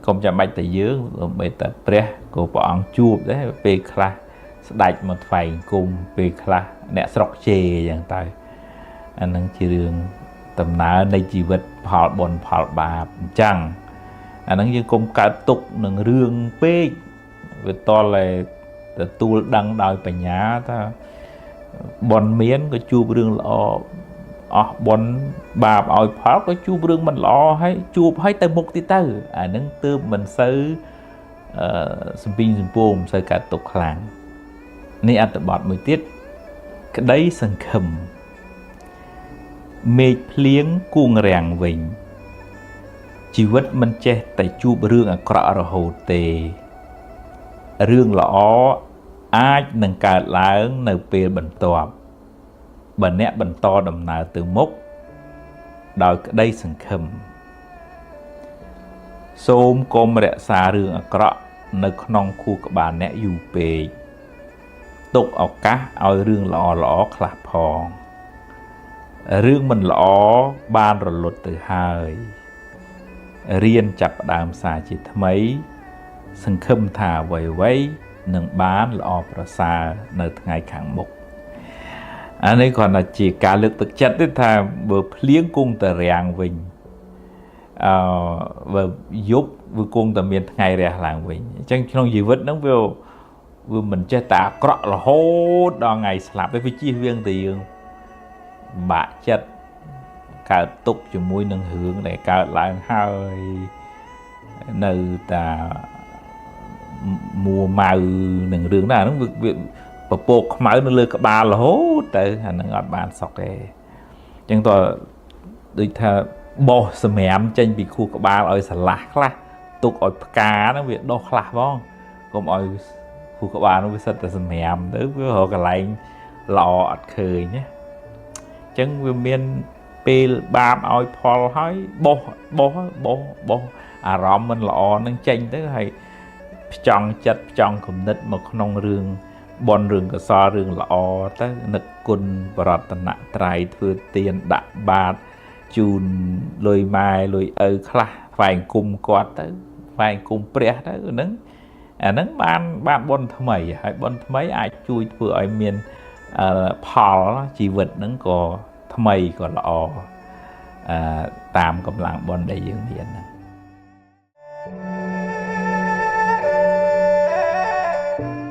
កុំចាំបាច់តែយើងសូម្បីតែព្រះក៏ព្រះអង្គជួបដែរពេលខ្លះស្ដេចមកថ្វាយគុំពេលខ្លះអ្នកស្រុកជេរអញ្ចឹងទៅអានឹងជារឿងដំណើរនៃជីវិតផលបុណ្យផលបាបអញ្ចឹងអានឹងយើងកុំកើតទុក្ខនឹងរឿងពេកវាតល់តែទទួលដឹងដោយបញ្ញាថាបុណ្យមានក៏ជួបរឿងល្អអស់បុណ្យបាបឲ្យផលក៏ជួបរឿងមិនល្អហើយជួបហើយទៅមុខទៀតទៅអានឹងទើបមិនសូវសំពីងសំពោមិនសូវកើតទុក្ខខ្លាំងនេះអត្ថបទមួយទៀតក្តីសង្ឃឹមមេឃភ្លៀងគួងរាំងវិញជីវិតមិនចេះតែជួបរឿងអាក្រក់រហូតទេរឿងល្អអាចនឹងកើតឡើងនៅពេលបន្ទាប់បើអ្នកបន្តដំណើរទៅមុខដោយក្តីសង្ឃឹមសូមកុំរក្សារឿងអាក្រក់នៅក្នុងខួរក្បាលអ្នកយូរពេកទុកឱកាសឲ្យរឿងល្អៗខ្លះផងរឿងមិនល្អបានរលត់ទៅហើយរៀនចាប់ផ្ដើមសារជាថ្មីសង្ឃឹមថាអ្វីៗនឹងបានល្អប្រសើរនៅថ្ងៃខាងមុខអានេះគ្រាន់តែជាការលើកទឹកចិត្តទេថាបើភ្លៀងគង់តែរាំងវិញបើយប់វាគង់តែមានថ្ងៃរះឡើងវិញអញ្ចឹងក្នុងជីវិតហ្នឹងវាមិនចេះតែអាក្រក់រហូតដល់ថ្ងៃស្លាប់ទេវាជៀសវាងតែយើងបាក់ចិត្តកើតទុក្ខជាមួយនឹងរឿងដែលកើតឡើងហើយ នៅតាមួម៉ៅនឹងរឿងណាហ្នឹងវាពពកខ្មៅនៅលើក្បាលរហូតទៅអាហ្នឹងអត់បានសុខទេអញ្ចឹងតើដូចថាបោះសម្រាមចេញពីខួរក្បាលឲ្យស្រឡះខ្លះទុកឲ្យផ្កាហ្នឹងវាដុះខ្លះផងកុំឲ្យខួរក្បាលនោះវាសិតតែសម្រាមទៅវារកកន្លែងល្អអត់ឃើញណាអញ្ចឹងវាមានពេលបាបឲ្យផលហើយបោះបោះបោះបោះអារម្មណ៍មិនល្អនឹងចេញទៅហើយផ្ចង់ចិត្តផ្ចង់គំនិតមកក្នុងរឿងបុណ្យរឿងកុសលរឿងល្អទៅនឹកគុណបរតនត្រ័យធ្វើទានដាក់បាតជូនលុយម៉ែលុយឪខ្លះថ្វាយអង្គមគាត់ទៅថ្វាយអង្គមព្រះទៅហ្នឹងអាហ្នឹងបានបុណ្យថ្មីហើយបុណ្យថ្មីអាចជួយធ្វើឲ្យមានផលជីវិតហ្នឹងក៏ថ្មីក៏ល្អតាមកម្លាំងបុណ្យដែលយើងមានហ្នឹង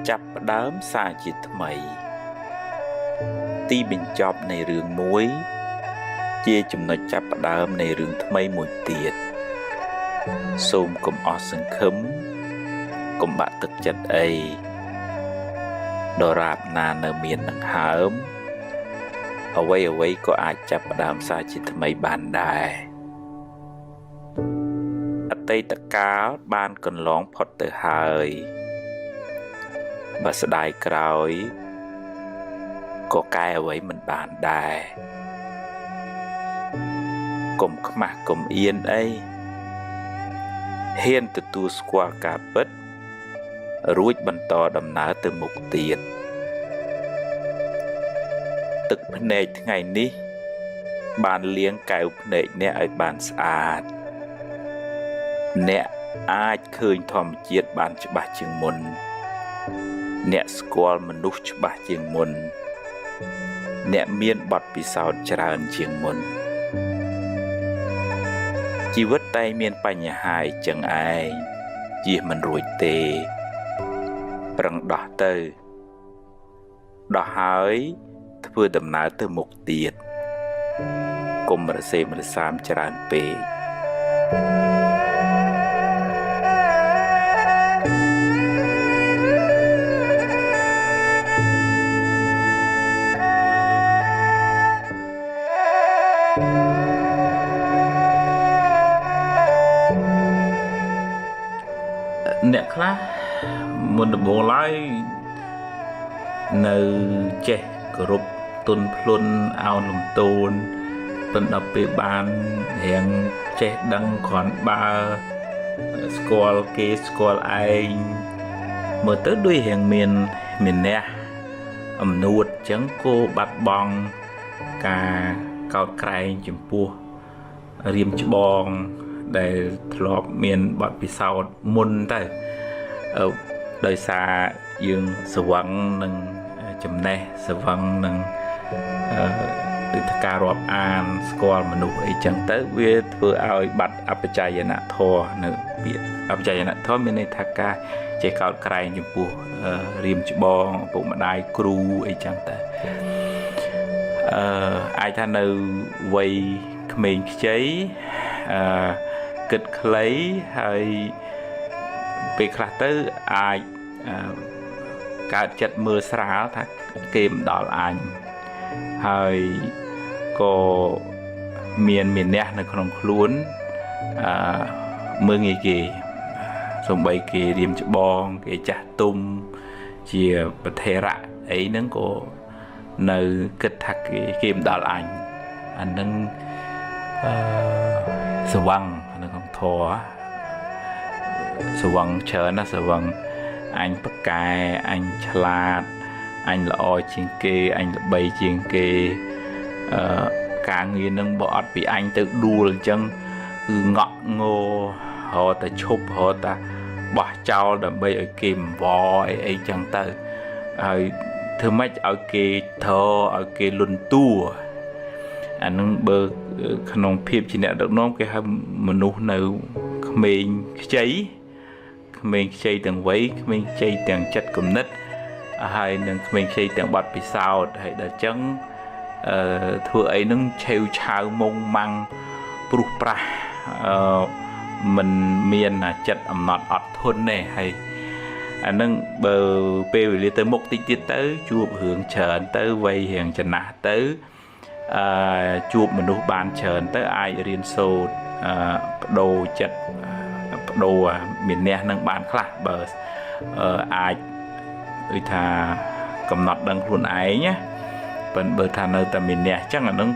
ចាប់ផ្ដើមសារជាថ្មីទីបញ្ចប់នៃរឿងមួយជាចំណុចចាប់ផ្ដើមនៃរឿងថ្មីមួយទៀតសូមកុំអស់សង្ឃឹមកុំបាក់ទឹកចិត្តអីដរាបណានៅមានដង្ហើមអ្វីៗក៏អាចចាប់ផ្ដើមសារជាថ្មីបានដែរអតីតកាលបានកន្លងផុតទៅហើយបើស្ដាយក្រោយក៏កែអ្វីមិនបានដែរកុំខ្មាស់កុំអៀនអីហ៊ានទទួលស្គាល់ការពិតរួចបន្តដំណើរទៅមុខទៀតទឹកភ្នែកថ្ងៃនេះបានលាងកែវភ្នែកអ្នកឲ្យបានស្អាតអ្នកអាចឃើញធម្មជាតិបានច្បាស់ជាងមុនអ្នកស្គាល់មនុស្សច្បាស់ជាងមុនអ្នកមានបទពិសោធន៍ច្រើនជាងមុនជីវិតតែមានបញ្ហាអញ្ចឹងឯងជៀសមិនរួចទេប្រឹងដោះទៅដោះហើយធ្វើដំណើរទៅមុខទៀតកុំរសេមរសាមច្រើនពេកអ្នកខ្លះមុនដំបូងឡើយនៅចេះគោរពទុនភ្លុនអោនលំទោនប៉ុន្តែពេលបានរៀងចេះដឹងគ្រាន់បើស្គាល់គេស្គាល់ឯងមើលទៅដូចរៀងមានអ្នកអំនួតអញ្ចឹងគោបាត់បង់ការកោតក្រែងចំពោះរៀមច្បងដែលធ្លាប់មានបទពិសោធន៍មុនទៅដោយសារយើងស្វឹងនឹងចំណេះស្វឹងនឹងដូចថាការរាប់អានស្គាល់មនុស្សអីចឹងទៅវាធ្វើឲ្យបាត់អបច្ចយនធម៌នៅពាក្យអបច្ចយនធម៌មានន័យថាការចេះកោតក្រែងចំពោះរៀមច្បងឪពុកម្ដាយគ្រូអីចឹងទៅអាចថានៅវ័យក្មេងខ្ចីគិតខ្លីហើយពេលខ្លះទៅអាចកើតចិត្តមើលស្រាលថាគេមិនដល់អញហើយក៏មានអ្នកនៅក្នុងខ្លួនមើលងាយគេសំបីគេរៀមច្បងគេចាស់ទុំជាប្រធេរៈអីហ្នឹងក៏នៅគិតថាគេមិនដល់អញអាហ្នឹងស្វឹងនៅក្នុងធម៌ស្វឹងច្រើនណាស់ស្វឹងអញប្រកែអញឆ្លាតអញល្អជាងគេអញល្បីជាងគេការងារនឹងបើអត់ពីអញទៅដួលអញ្ចឹងគឺងក់ងររត់តែឈប់រត់តែបោះចោលដើម្បីឲ្យគេអង្វរអីអីចឹងទៅហើយធ្វើម៉េចឲ្យគេធរឲ្យគេលន់តួអានឹងបើក្នុងភាពជាអ្នកដឹកនាំគេហៅមនុស្សនៅក្មេងខ្ចីក្មេងខ្ចីទាំងវ័យក្មេងខ្ចីទាំងចិត្តគំនិតហើយនឹងក្មេងខ្ចីទាំងបទពិសោធន៍ហើយដល់ចឹងធ្វើអីនឹងឆេវឆាវមុងម៉ាំងព្រុសប្រាស់ មិនមានចិត្តអំណត់អត់ធន់ទេហើយអានឹងបើពេលវេលាទៅមុខតិចទៀតទៅជួបរឿងច្រើនទៅវ័យរៀងចំណាស់ទៅជួបមនុស្សបានច្រើនទៅអាចរៀនសូត្របដូរចិត្តបដូរមានអ្នកនឹងបានខ្លះបើអាចដូចថាកំណត់ដឹងខ្លួនឯងណាប៉ុន្តែបើថានៅតែមានអ្នកអញ្ចឹងអានឹង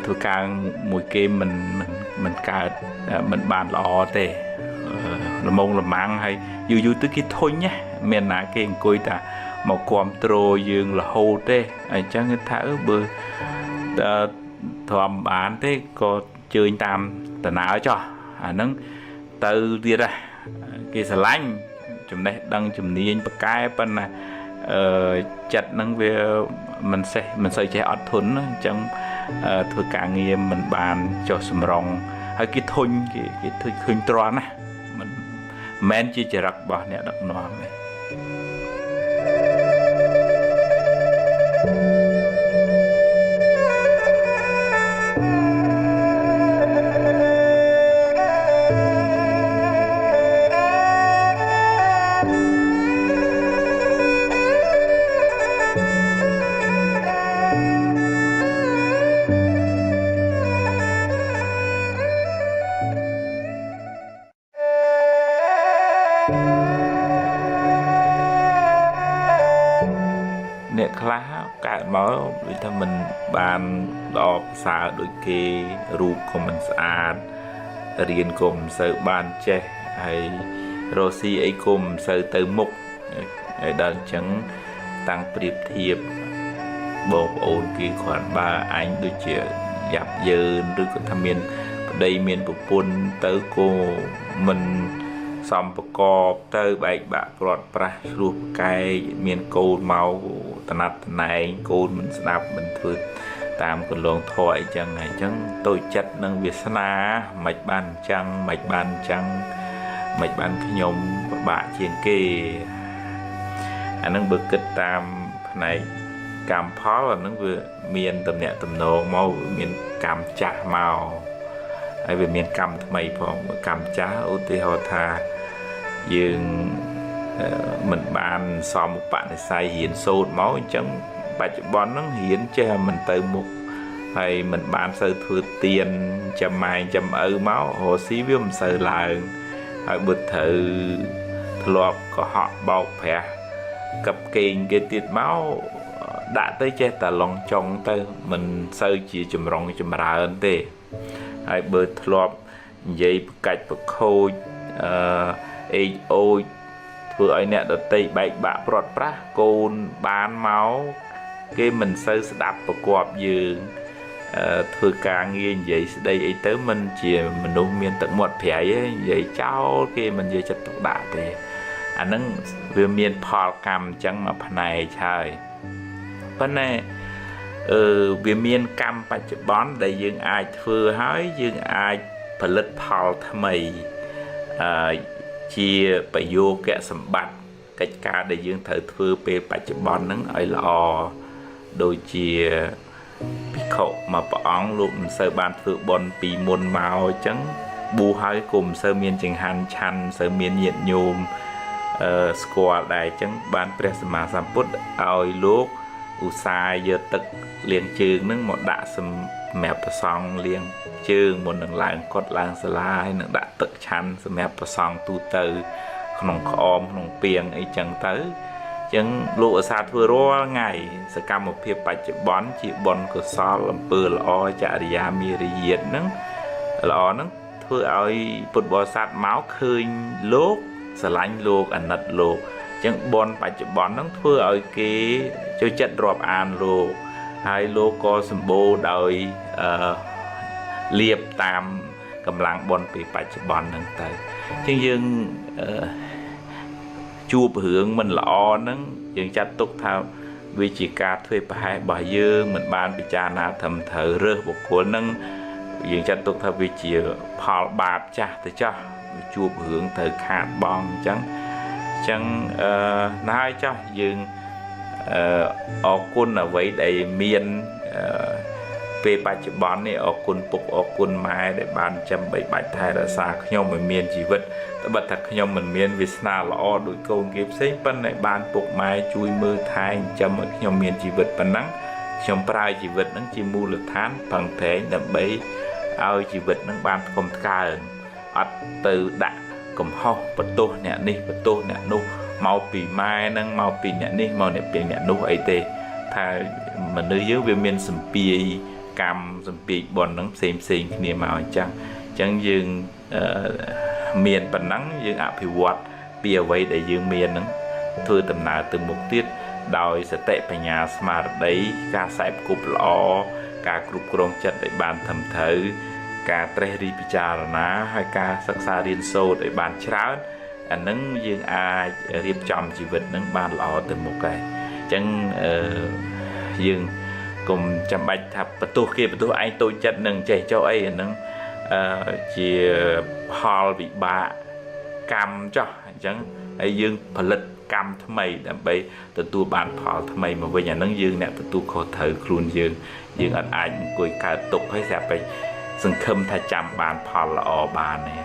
ធ្វើការមួយគេមិនកើតមិនបានល្អទេល្មងល្មាំងហើយយូរយូរទៅគេធុញណាមានណាគេអង្គុយតាមកគាំទ្រយើងរហូតទេអញ្ចឹងគេថាបើធំបានទេក៏ជើញតាមដំណើរចោះអាហ្នឹងទៅទៀតហ៎គេស្រឡាញ់ចំណេះដឹងជំនាញប្រកែប៉ុន្តែចិត្តហ្នឹងវាមិនសូវចេះអត់ធន់អញ្ចឹងធ្វើការងារមិនបានចុះសម្រងហើយគេធុញគេធុញឃើញទ្រាំណាមិនមែនជាចរិតរបស់អ្នកដឹកនាំទេអ្នកខ្លះកើតមកដូចថាមិនបានល្អប្រសើរដូចគេរូបក៏មិនស្អាតរៀនក៏មិនសូវបានចេះហើយរកស៊ីអីក៏មិនសូវទៅមុខហើយដល់អញ្ចឹងតាំងប្រៀបធៀបបងប្អូនគេគ្រាន់បើអញដូចជាយ៉ាប់យ៉ឺនឬក៏ថាមានប្តីមានប្រពន្ធទៅក៏មិនសំប្រកបទៅបែកបាក់ព្រាត់ប្រាសឆ្លោះប្រកែកមានកូនមកតំណាត់តំណែងកូនមិនស្ដាប់មិនធ្វើតាមកន្លងធម៌អីចឹងហើយអញ្ចឹងតូចចិត្តនឹងវាសនាមិនបានអញ្ចឹងមិនបានអញ្ចឹងមិនបានខ្ញុំពិបាកជាងគេអានឹងបើគិតតាមផ្នែកកម្មផលអានឹងវាមានតំណាក់តំណងមកមានកម្មចាស់មកហើយវាមានកម្មថ្មីផងកម្មចាស់ឧទាហរណ៍ថាយើងមិនបានសមឧបនិស្ស័យរៀនសូត្រមកអញ្ចឹងបច្ចុប្បន្នហ្នឹងរៀនចេះមិនទៅមុខហើយមិនបានសូវធ្វើទៀនចាំម៉ែចាំឪមករកស៊ីវាមិនសូវឡើងហើយបើត្រូវធ្លាប់កុហកបោកប្រាស់កັບកេងគេទៀតមកដាក់ទៅចេះតែឡងចុងទៅមិនសូវជាចម្រុងចម្រើនទេហើយបើធ្លាប់និយាយប្រកាច់ប្រខូចអេកអូចធ្វើឲ្យអ្នកដតីបែកបាក់ព្រាត់ប្រាសកូនបានមកគេមិនសូវស្ដាប់ប្រកបយើងធ្វើការងារនិយាយស្ដីអីទៅមិនជាមនុស្សមានទឹកមាត់ប្រៃទេនិយាយចោលគេមិនយកចិត្តទុកដាក់ទេអាហ្នឹងវាមានផលកម្មអញ្ចឹងមួយផ្នែកហើយប៉ុន្តែវាមានកម្មបច្ចុប្បន្នដែលយើងអាចធ្វើហើយយើងអាចផលិតផលថ្មីជាប្រយោគសម្បត្តិកិច្ចការដែលយើងត្រូវធ្វើពេលបច្ចុប្បន្នហ្នឹងឲ្យល្អដូចជាភិក្ខុមួយព្រះអង្គលោកមិនសូវបានធ្វើបុណ្យពីមុនមកអញ្ចឹងបួសហើយក៏មិនសូវមានចង្ហាន់ឆាន់មិនសូវមានញាតិញោមស្គាល់ដែរអញ្ចឹងបានព្រះសម្មាសម្ពុទ្ធឲ្យលោកឧស្សាហ៍យកទឹកលាងជើងហ្នឹងមកដាក់សម្រាប់ព្រះសង្ឃលាងជើងមុននឹងឡើងកុដិឡើងសាលាហើយនឹងដាក់ទឹកឆាន់សម្រាប់ព្រះសង្ឃទូទៅក្នុងក្អមក្នុងពាងអីចឹងទៅអញ្ចឹងលោកឧស្សាហ៍ធ្វើរាល់ថ្ងៃសកម្មភាពបច្ចុប្បន្នជាបុណ្យកុសលអំពើល្អចរិយាមារយាទហ្នឹងល្អហ្នឹងធ្វើឲ្យពុទ្ធបរិស័ទមកឃើញលោកស្រឡាញ់លោកអាណិតលោកអញ្ចឹងបុណ្យបច្ចុប្បន្នហ្នឹងធ្វើឲ្យគេចូលចិត្តរាប់អានលោកហើយលោកក៏សម្បូរដោយលៀបតាមកម្លាំងបុណ្យពីបច្ចុប្បន្នហ្នឹងទៅអញ្ចឹងយើងជួបរឿងមិនល្អហ្នឹងយើងចាត់ទុកថាវាជាការធ្វើប្រហែសរបស់យើងមិនបានពិចារណាត្រឹមត្រូវរើសបុគ្គលហ្នឹងយើងចាត់ទុកថាវាជាផលបាបចាស់ទៅចាស់ជួបរឿងត្រូវខាតបង់អញ្ចឹងណាហើយចាស់យើងអរគុណអ្វីដែលមាន ពេលបច្ចុប្បន្ននេះអរគុណពុកអរគុណម៉ែដែលបានចិញ្ចឹមបីបាច់ថែរក្សាខ្ញុំឲ្យមានជីវិតត្បិតថាខ្ញុំមិនមានវាសនាល្អដូចកូនគេផ្សេងប៉ុន្តែបានពុកម៉ែជួយមើលថែចិញ្ចឹមឲ្យខ្ញុំមានជីវិតប៉ុណ្ណឹងខ្ញុំប្រើជីវិតហ្នឹងជាមូលដ្ឋានប្រឹងប្រែងដើម្បីឲ្យជីវិតហ្នឹងបានថ្កុំថ្កើងអត់ទៅដាក់កំហុសបន្ទោសអ្នកនេះបន្ទោសអ្នកនោះមកពីម៉ែហ្នឹងមកពីអ្នកនេះមកអ្នកពីអ្នកនោះអីទេថាមនុស្សយើងវាមានសម្ពាយកម្មសម្ពាយបុណ្យហ្នឹងផ្សេងផ្សេងគ្នាមកអញ្ចឹងអញ្ចឹងយើងមានប៉ុណ្ណឹងយើងអភិវឌ្ឍពីអ្វីដែលយើងមានហ្នឹងធ្វើដំណើរទៅមុខទៀតដោយសតិបញ្ញាស្មារតីការខ្សែគប់ល្អការគ្រប់គ្រងចិត្តឲ្យបានត្រឹមត្រូវការត្រេះរិះពិចារណាហើយការសិក្សារៀនសូត្រឲ្យបានច្រើនអានឹងយើងអាចរៀបចំជីវិតនឹងបានល្អទៅមុខដែរអញ្ចឹងយើងកុំចាំបាច់ថាបន្ទោសគេបន្ទោសឯងតូចចិត្តនឹងចេះចុះអីអានឹងជាផលវិបាកកម្មចុះអញ្ចឹងហើយយើងផលិតកម្មថ្មីដើម្បីទទួលបានផលថ្មីមកវិញអានឹងយើងអ្នកទទួលខុសត្រូវខ្លួនយើងយើងអត់អាចអង្គុយកើតទុកហើយស្រាប់តែសង្ឃឹមថាចាំបានផលល្អបានទេ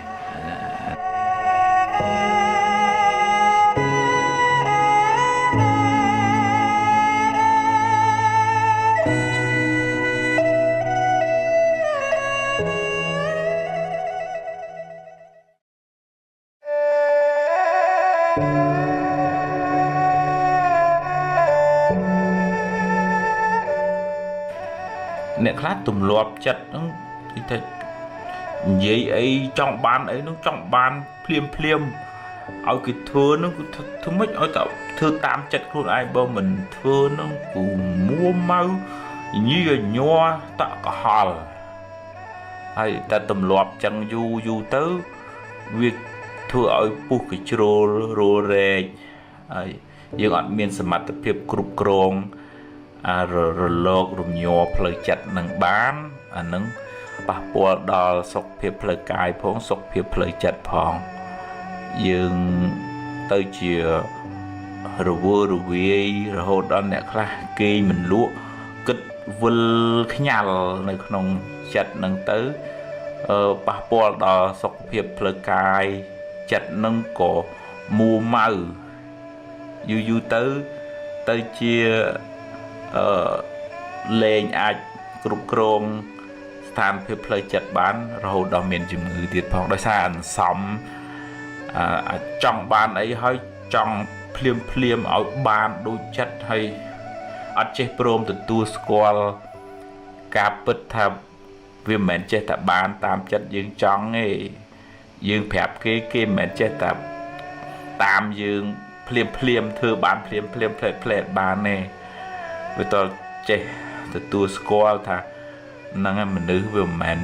អ្នកខ្លះទម្លាប់ចិត្តហ្នឹងគេថានិយាយអីចង់បានអីហ្នឹងចង់បានភ្លាមភ្លាមឲ្យគេធ្វើហ្នឹងគឺធ្វើម៉េចឲ្យតែធ្វើតាមចិត្តខ្លួនឯងបើមិនធ្វើហ្នឹងគឺមួម៉ៅញីញ័រតក់កុហលហើយតែទម្លាប់ចឹងយូរយូរទៅវាធ្វើឲ្យពុះកជ្រុលរោរែកហើយយើងអត់មានសមត្ថភាពគ្រប់គ្រងរលករំញ័រផ្លូវចិត្តនឹងបានអានឹងប៉ះពាល់ដល់សុខភាពផ្លូវកាយផងសុខភាពផ្លូវចិត្តផងយើងទៅជារវើរវាយរហូតដល់អ្នកខ្លះគេងមិនលក់គិតវិលខ្ញាល់នៅក្នុងចិត្តនឹងទៅប៉ះពាល់ដល់សុខភាពផ្លូវកាយចិត្តនឹងក៏មួម៉ៅយូរយូរទៅទៅជាលែងអាចគ្រប់គ្រងស្ថានភាពផ្លូវចិត្តបានរហូតដល់មានជំងឺទៀតផងដោយសារអន្សំចង់បានអីហើយចង់ភ្លាមភ្លាមឲ្យបានដូចចិត្តហើយអត់ចេះព្រមទទួលស្គាល់ការពិតថាវាមិនមែនចេះតែបានតាមចិត្តយើងចង់ទេយើងប្រាប់គេគេមិនមែនចេះតែតាមយើងភ្លាមភ្លាមធ្វើបានភ្លាមភ្លាមផ្លែផ្លែបានទេវាតើចេះទទួលស្គាល់ថាហ្នឹងឯងមនុស្សវាមិនមែន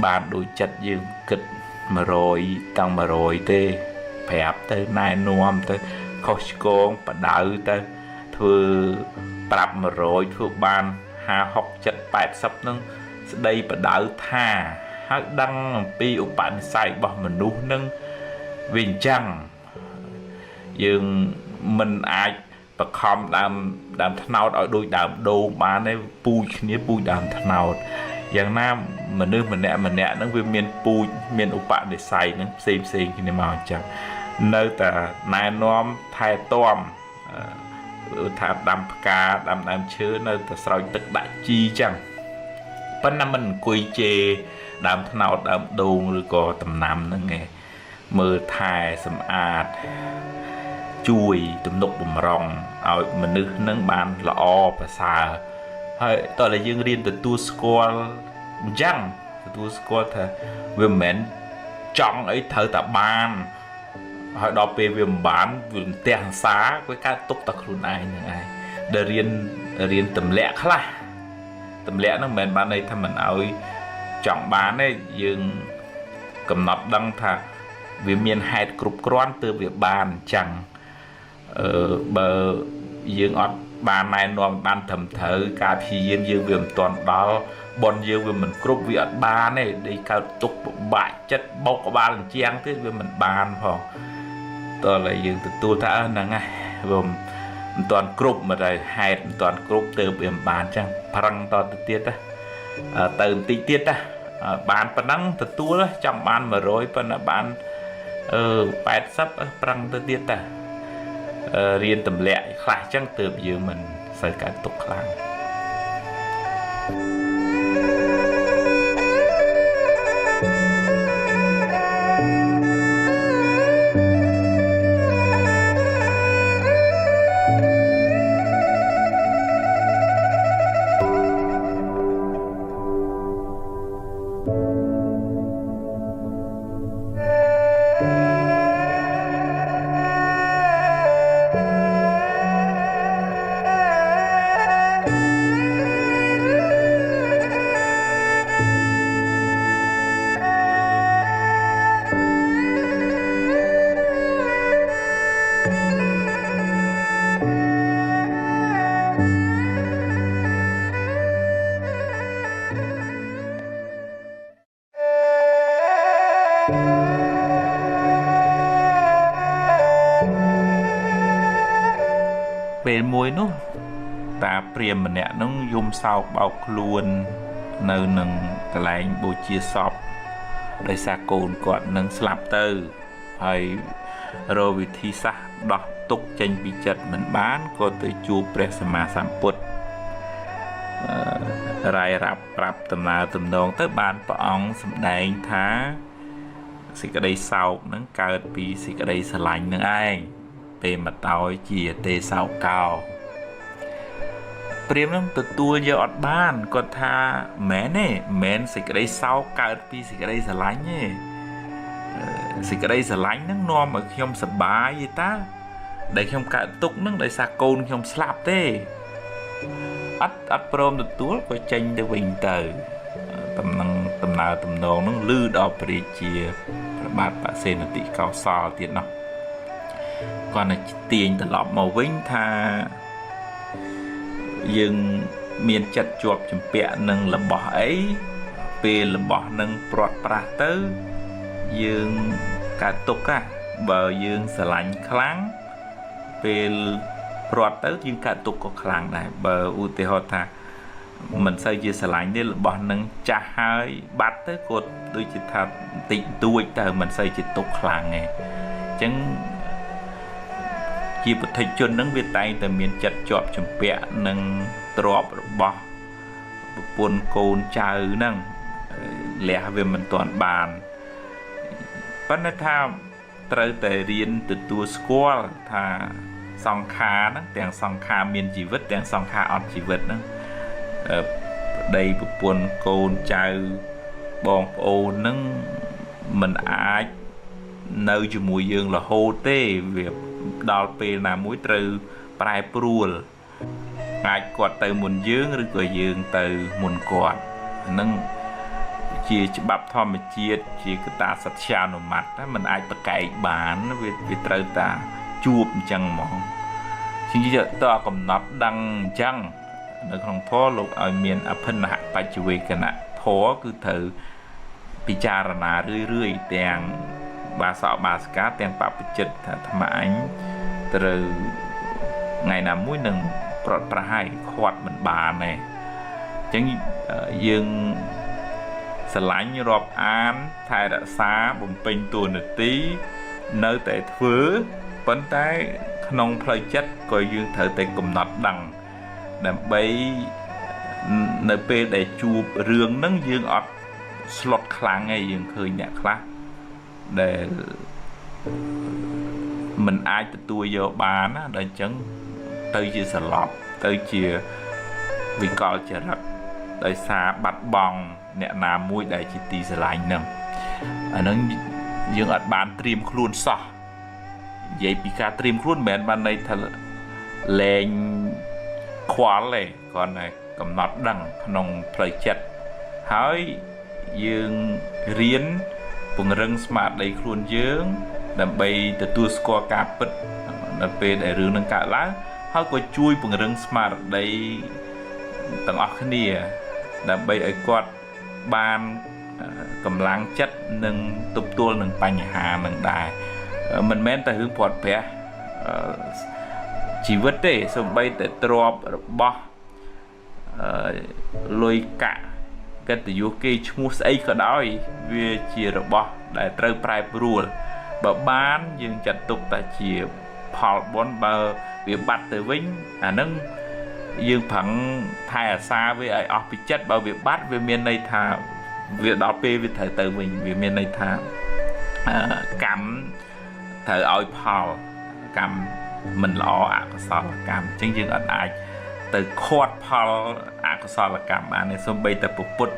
បានដូចចិត្តយើងគិត100តាំង100ទេប្រាប់ទៅណែនាំទៅខុសឆ្គងបដៅទៅធ្វើប្រាប់100ធ្វើបាន50 60 70 80ហ្នឹងស្ដីបដៅថាហើយដឹងអំពីឧបនិស្ស័យរបស់មនុស្សហ្នឹងវាអញ្ចឹងយើងមិនអាចបខំដើមត្នោតឲ្យដូចដើមដូងបានទេពូជគ្នាពូជដើមត្នោតយ៉ាងណាមនុស្សម្នាក់ម្នាក់ហ្នឹងវាមានពូជមានឧបនិស្ស័យហ្នឹងផ្សេងផ្សេងគ្នាមកអញ្ចឹងនៅតែណែនាំថែទាំថាដាំផ្កាដាំដើមឈើនៅតែស្រោចទឹកដាក់ជីអញ្ចឹងប៉ុន្តែមិនអង្គុយជេរដើមត្នោតដើមដូងឬក៏ដំណាំហ្នឹងឯងមើលថែសម្អាតជួយទំនុកបំរុងឲ្យមនុស្សនឹងបានល្អប្រសើរហើយតើយើងរៀនទទួលស្គាល់អញ្ចឹងទទួលស្គាល់ថាវាមិនមែនចង់អីត្រូវតែបានហើយដល់ពេលវាមិនបានវាផ្ទះហង្សាវាកើតទុកតែខ្លួនឯងហ្នឹងឯងដែលរៀនទម្លាក់ខ្លះទម្លាក់ហ្នឹងមិនមែនបានន័យថាមិនឲ្យចង់បានទេយើងកំណត់ដឹងថាវាមានហេតុគ្រប់គ្រាន់ទើបវាបានអញ្ចឹងបើយើងអត់បានណែនាំបានត្រឹមត្រូវការព្យាយាមយើងវាមិនទាន់ដល់បុណ្យយើងវាមិនគ្រប់វាអត់បានទេដែលកើតទុកពិបាកចិត្តបោកក្បាលអញ្ចឹងទៀតវាមិនបានផងតើឡើយយើងទទួលថាហ្នឹងហើយវា មិនទាន់គ្រប់មកហើយហេតុមិនទាន់គ្រប់ទៅវាមិនបានចឹងប្រឹងតទៅទៀតណាទៅបន្តិចទៀតណាបានប៉ុណ្ណឹងទទួលចង់បាន100ប៉ុន្តែបានអឺ80ប្រឹងទៅទៀតតារៀនទម្លាក់ខ្លះចឹងទើបយើងមិនសូវកើតទុកខ្លាំងពេលមួយនោះតាព្រាហ្មណ៍ម្នាក់នោះយំសោកបោកខ្លួននៅនឹងកន្លែងបូជាសពដោយសារកូនគាត់នឹងស្លាប់ទៅហើយរកវិធីសាស្ត្រដោះទុកចេញពីចិត្តមិនបានក៏ទៅជួបព្រះសម្មាសម្ពុទ្ធរាយរាប់ប្រាប់ដំណើរទំនងទៅបានព្រះអង្គសម្ដែងថាសេចក្តីសោកនឹងកើតពីសេចក្តីស្រឡាញ់នឹងឯងពេលមកតោយជាទេសោកោព្រាហ្មណ៍នឹងទទួលយកអត់បានគាត់ថាមែនទេមិនមែនសេចក្តីសោកកើតពីសេចក្តីស្រឡាញ់ទេសេចក្តីស្រឡាញ់នឹងនាំឲ្យខ្ញុំសប្បាយទេតាដែលខ្ញុំកើតទុកនឹងដោយសារកូនខ្ញុំស្លាប់ទេអត់ព្រមទទួលក៏ចេញទៅវិញទៅតំណឹងដំណើរទំនងនឹងលឺដល់ព្រះរាជាព្រះបាទបសេនតិកោសលទៀតណោះគាត់នឹងទាញត្រឡប់មកវិញថាយើងមានចិត្តជាប់ជំពាក់នឹងរបស់អីពេលរបស់នឹងព្រាត់ប្រាសទៅយើងកើតទុក្ខបើយើងស្រឡាញ់ខ្លាំងពេលព្រាត់ទៅយើងកើតទុក្ខក៏ខ្លាំងដែរបើឧទាហរណ៍ថាមិនសូវជាស្រឡាញ់ទេរបស់នឹងចាស់ហើយបាត់ទៅគាត់ដូចជាថាបន្តិចបន្តួចទៅមិនសូវជាទុក្ខខ្លាំងទេអញ្ចឹងជាពុទ្ធជននឹងវាតែងតែមានចិត្តជាប់ជំពាក់នឹងទ្រព្យរបស់ប្រពន្ធកូនចៅហ្នឹងលះវាមិនទាន់បានប៉ុន្តែថាត្រូវតែរៀនទទួលស្គាល់ថាសង្ខារហ្នឹងទាំងសង្ខារមានជីវិតទាំងសង្ខារអត់ជីវិតហ្នឹងប្តីប្រពន្ធកូនចៅបងប្អូនហ្នឹងមិនអាចនៅជាមួយយើងរហូតទេវាដល់ពេលណាមួយត្រូវប្រែប្រួលអាចគាត់ទៅមុនយើងឬក៏យើងទៅមុនគាត់ហ្នឹងជាច្បាប់ធម្មជាតិជាកត្តាសត្យានុម័តมันអាចប្រកែកបានវាត្រូវតាជួបអញ្ចឹងហ្មងជាតើកំណត់ដឹងអញ្ចឹងនៅក្នុងធម៌លោកឲ្យមានអភិនហបច្ចវេកណៈធម៌គឺត្រូវពិចារណារឿយៗទាំងបាសកបាសិកាទាំងបព្វជិតថាអាត្មាអញត្រូវថ្ងៃណាមួយនឹងប្រត់ប្រហើយខាត់មិនបានទេអញ្ចឹងយើងស្រឡាញ់រាប់អានថែរក្សាបំពេញតួនាទីនៅតែធ្វើប៉ុន្តែក្នុងផ្លូវចិត្តក៏យើងត្រូវតែកំណត់ដឹងដើម្បីនៅពេលដែលជួបរឿងហ្នឹងយើងអត់ស្លុតខ្លាំងទេយើងឃើញអ្នកខ្លះដែលមិនអាចទទួលយកបានណាដល់អញ្ចឹងទៅជាសន្លប់ទៅជាវិកលចរិតដោយសារបាត់បង់អ្នកណាមួយដែលជាទីស្រឡាញ់ហ្នឹងអាហ្នឹងយើងអត់បានត្រៀមខ្លួនសោះនិយាយពីការត្រៀមខ្លួនមិនមែនបានន័យថាលែងខ្វល់ទេគ្រាន់តែកំណត់ដឹងក្នុងផ្លូវចិត្តហើយយើងរៀនពង្រឹងស្មារតីខ្លួនយើងដើម្បីទទួលស្គាល់ការពិតនៅពេលដែលរឿងនឹងកើតឡើងហើយក៏ជួយពង្រឹងស្មារតីទាំងអស់គ្នាដើម្បីឲ្យគាត់បានកម្លាំងចិត្តនិងទប់ទល់នឹងបញ្ហានឹងដែរមិនមែនតែរឿងព្រាត់ប្រាស ជីវិតទេសំបីតែទ្រព្យរបស់អឺលុយកាក់កិត្តិយសគេឈ្មោះស្អីក៏ដោយវាជារបស់ដែលត្រូវប្រែប្រួលបើបានយើងចាត់ទុកតែជាផលបុណ្យបើវាបាត់ទៅវិញអាហ្នឹងយើងប្រឹងថែអាសាវាឲ្យអស់ពីចិត្តបើវាបាត់វាមានន័យថាវាដល់ពេលវាត្រូវទៅវិញវាមានន័យថាកម្មត្រូវឲ្យផលកម្មមិនល្អអកុសលកម្មអញ្ចឹងយើងអត់អាចទៅខាត់ផលអកុសលកម្មបានទេសូម្បីតែពុទ្ធ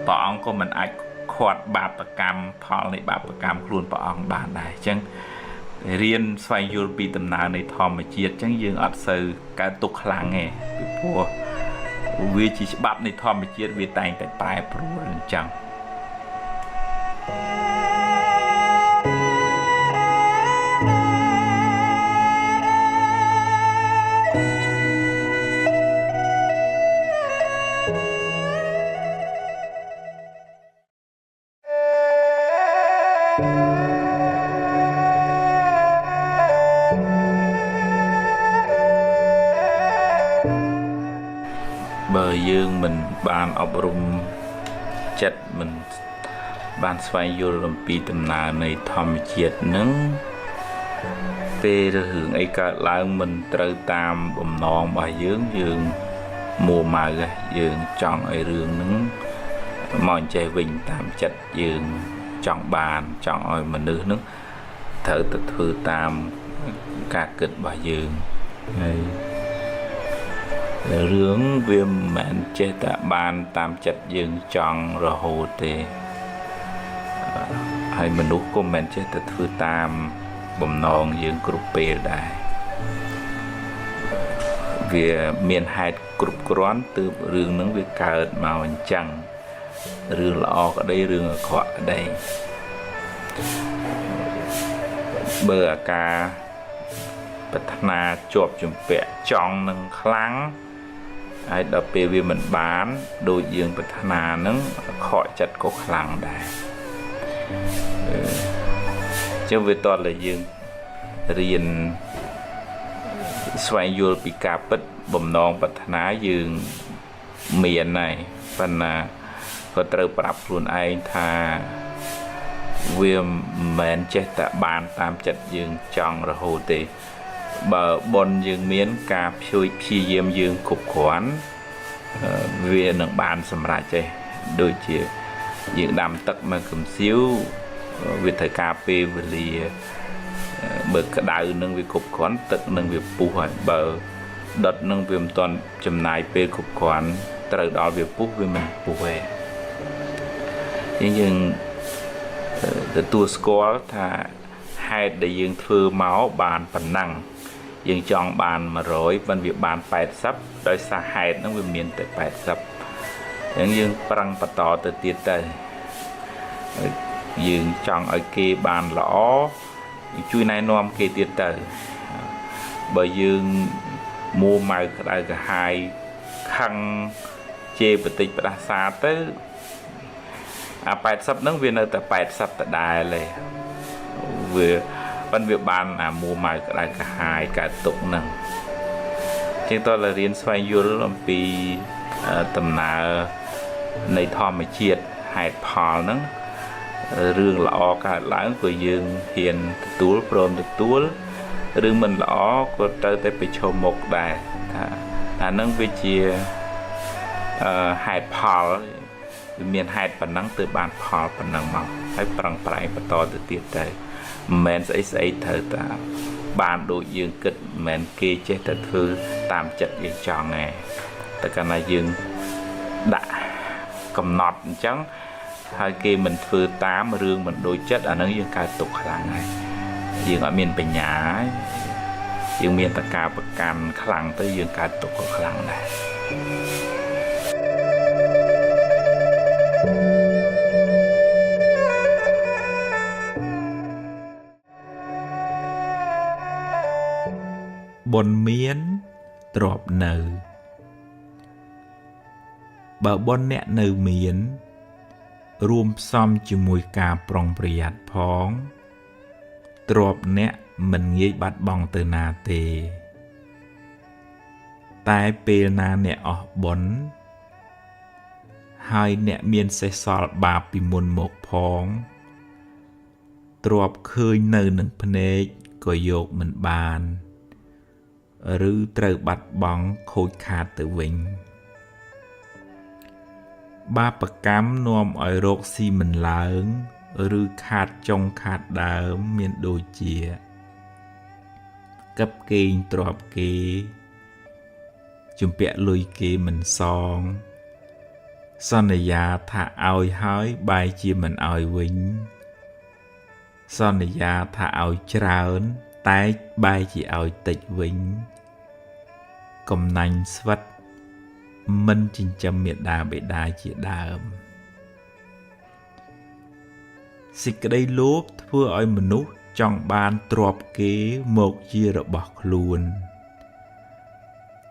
ព្រះអង្គក៏មិនអាចខាត់បាបកម្មផលនៃបាបកម្មខ្លួនព្រះអង្គបានដែរអញ្ចឹងរៀនស្វែងយល់ពីដំណើរនៃធម្មជាតិអញ្ចឹងយើងអត់សូវកើតទុក្ខខ្លាំងទេពីព្រោះវាជាច្បាប់នៃធម្មជាតិវាតែងតែប្រែប្រួលអញ្ចឹងបើយើងមិនបានអប់រំចិត្តមិនបានស្វែងយល់អំពីដំណើរនៃធម្មជាតិនឹងពេលរឿងអីកើតឡើងមិនត្រូវតាមបំណងរបស់យើងយើងមួម៉ៅយើងចង់ឲ្យរឿងហ្នឹងមកអញ្ចេះវិញតាមចិត្តយើងចង់បានចង់ឲ្យមនុស្សហ្នឹងត្រូវតែធ្វើតាមការគិតរបស់យើងហើយរឿងវាមិនមែនចេះតែបានតាមចិត្តយើងចង់រហូតទេហើយមនុស្សក៏មិនមែនចេះតែធ្វើតាមបំណងយើងគ្រប់ពេលដែរវាមានហេតុគ្រប់គ្រាន់ទើបរឿងហ្នឹងវាកើតមកអញ្ចឹងរឿងល្អក្តីរឿងអាក្រក់ក្តីបើអាការប្រាថ្នាជាប់ជំពាក់ចង់នឹងខ្លាំងហើយដល់ពេលវាមិនបានដូចយើងប្រាថ្នានឹងខកចិត្តក៏ខ្លាំងដែរចឹងវាតតែយើងរៀនស្វែងយល់ពីការពិតបំណងប្រាថ្នាយើងមានហើយប៉ុន្តែក៏ត្រូវប្រាប់ខ្លួនឯងថាវាមិនមែនចេះតែបានតាមចិត្តយើងចង់រហូតទេបើបុណ្យយើងមានការព្យាយាមយើងគ្រប់គ្រាន់វានឹងបានសម្រេចទេដូចជាយើងដាំទឹកមកកំសៀវវាត្រូវការពេលវេលាបើក្តៅនឹងវាគ្រប់គ្រាន់ទឹកនឹងវាពុះហើយបើដុតនឹងវាមិនទាន់ចំណាយពេលគ្រប់គ្រាន់ត្រូវដល់វាពុះវាមិនពុះទេយើងទទួលស្គាល់ថាហេតុដែលយើងធ្វើមកបានប៉ុណ្ណឹងយើងចង់បាន100ប៉ុន្តែវាបាន80ដោយសារហេតុហ្នឹងវាមានតែ80អញ្ចឹងយើងប្រឹងបន្តទៅទៀតទៅយើងចង់ឲ្យគេបានល្អជួយណែនាំគេទៀតទៅបើយើងមួម៉ៅក្តៅក្រហាយខឹងជេរបតិចផ្ដាសាទៅអា80ហ្នឹងវានៅតែ80ដដែលទេវាប៉ុន្តែវាបានអាមួម៉ៅក្តៅក្រហាយកើតទុកហ្នឹងជាងតើរៀនស្វែងយល់អំពីដំណើរនៃធម្មជាតិហេតុផលហ្នឹងរឿងល្អកើតឡើងក៏យើងហ៊ានទទួលព្រមទទួលរឿងមិនល្អក៏ត្រូវតែប្រឈមមុខដែរថាអាហ្នឹងវាជាហេតុផលវាមានហេតុប៉ុណ្ណឹងទើបបានផលប៉ុណ្ណឹងមកហើយប្រឹងប្រែងបន្តទៅទៀតទៅមិនមែនស្អីស្អីត្រូវតែបានដូចយើងគិតមិនមែនគេចេះតែធ្វើតាមចិត្តយើងចង់ទេតែកាលណាយើងដាក់កំណត់អញ្ចឹងហើយគេមិនធ្វើតាមរឿងមិនដូចចិត្តអាហ្នឹងយើងកើតទុក្ខខ្លាំងហើយយើងអត់មានបញ្ញាយើងមានតែការប្រកាន់ខ្លាំងទៅយើងកើតទុក្ខក៏ខ្លាំងដែរបុណ្យមានទ្រព្យនៅបើបុណ្យអ្នកនៅមានរួមផ្សំជាមួយការប្រុងប្រយ័ត្នផងទ្រព្យអ្នកមិនងាយបាត់បង់ទៅណាទេ តែពេលណាអ្នកអស់បុណ្យហើយអ្នកមានសេះសល់បាបពីមុនមកផងទ្រព្យឃើញនៅនឹងភ្នែកក៏យកមិនបានឬត្រូវបាត់បង់ខូចខាតទៅវិញបាបកម្មនាំឲ្យរកស៊ីមិនឡើងឬខាតចុងខាតដើមមានដូចជាកឹបកេងទ្រព្យគេជំពាក់លុយគេមិនសងសន្យាថាឲ្យហើយបែរជាមិនឲ្យវិញសន្យាថាឲ្យច្រើនតែបែរជាឲ្យតិចវិញកំណាញ់ស្វិតមិនចិញ្ចឹមមាតាបិតាជាដើមសេចក្តីលោភធ្វើឲ្យមនុស្សចង់បានទ្រព្យគេមកជារបស់ខ្លួន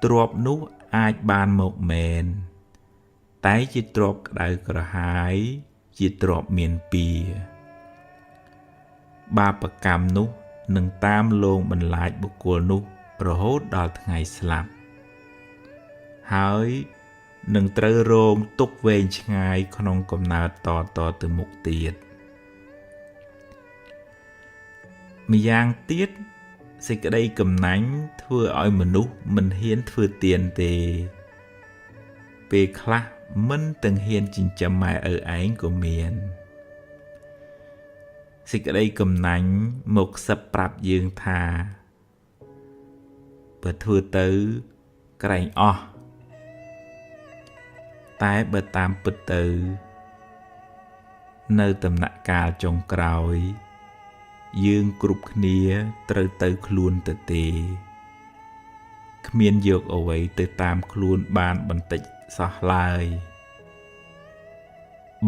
ទ្រព្យនោះអាចបានមកមែនតែជាទ្រព្យក្តៅក្រហាយជាទ្រព្យមានពៀបាបកម្មនោះនឹងតាមលងបន្លាចបុគ្គលនោះរហូតដល់ថ្ងៃស្លាប់ហើយនឹងត្រូវរងទុក្ខវែងឆ្ងាយក្នុងកំណើតតៗទៅមុខទៀតម្យ៉ាងទៀតសេចក្តីកំណាញ់ធ្វើឲ្យមនុស្សមិនហ៊ានធ្វើទានទេពេលខ្លះមិនទាំងហ៊ានចិញ្ចឹមម៉ែឪឯងក៏មានសេចក្តីកំណាញ់មកខ្សឹបប្រាប់យើងថាបើធ្វើទៅក្រែងអស់តែបើតាមពិតទៅនៅដំណាក់កាលចុងក្រោយយើងគ្រប់គ្នាត្រូវទៅខ្លួនទៅទេគ្មានយកអ្វីទៅតាមខ្លួនបានបន្តិចសោះឡើយ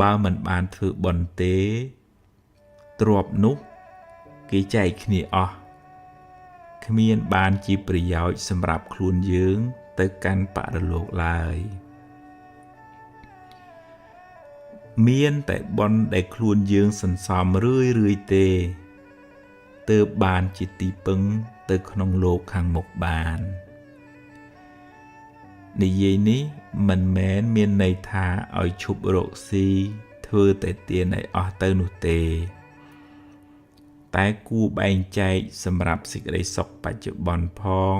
បើមិនបានធ្វើបុណ្យទេទ្រព្យនោះគេចែកគ្នាអស់គ្មានបានជាប្រយោជន៍សម្រាប់ខ្លួនយើងទៅកាន់បរលោកឡើយមានតែបុណ្យដែលខ្លួនយើងសន្សំរឿយៗទេទើបបានជាទីពឹងទៅក្នុងលោកខាងមុខបាននិយាយនេះមិនមែនមានន័យថាឲ្យឈប់រកស៊ីធ្វើតែទានឲ្យអស់ទៅនោះទេតែគួរបែងចែកសម្រាប់សេចក្តីសុខបច្ចុប្បន្នផង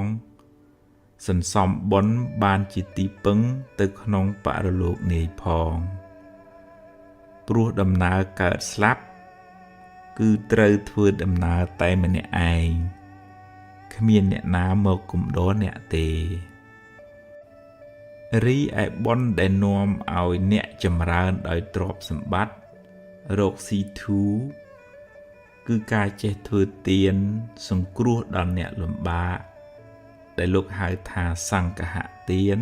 សន្សំបុណ្យបានជាទីពឹងទៅក្នុងបរលោកនាយផងព្រោះដំណើរកើតស្លាប់គឺត្រូវធ្វើដំណើរតែម្នាក់ឯងគ្មានអ្នកណាមកគំដរអ្នកទេរីឯបុណ្យដែលនាំឲ្យអ្នកចម្រើនដោយទ្រព្យសម្បត្តិរកស៊ីធូរគឺការចេះធ្វើទានសង្គ្រោះដល់អ្នកលំបាកដែលលោកហៅថាសង្ឃហទាន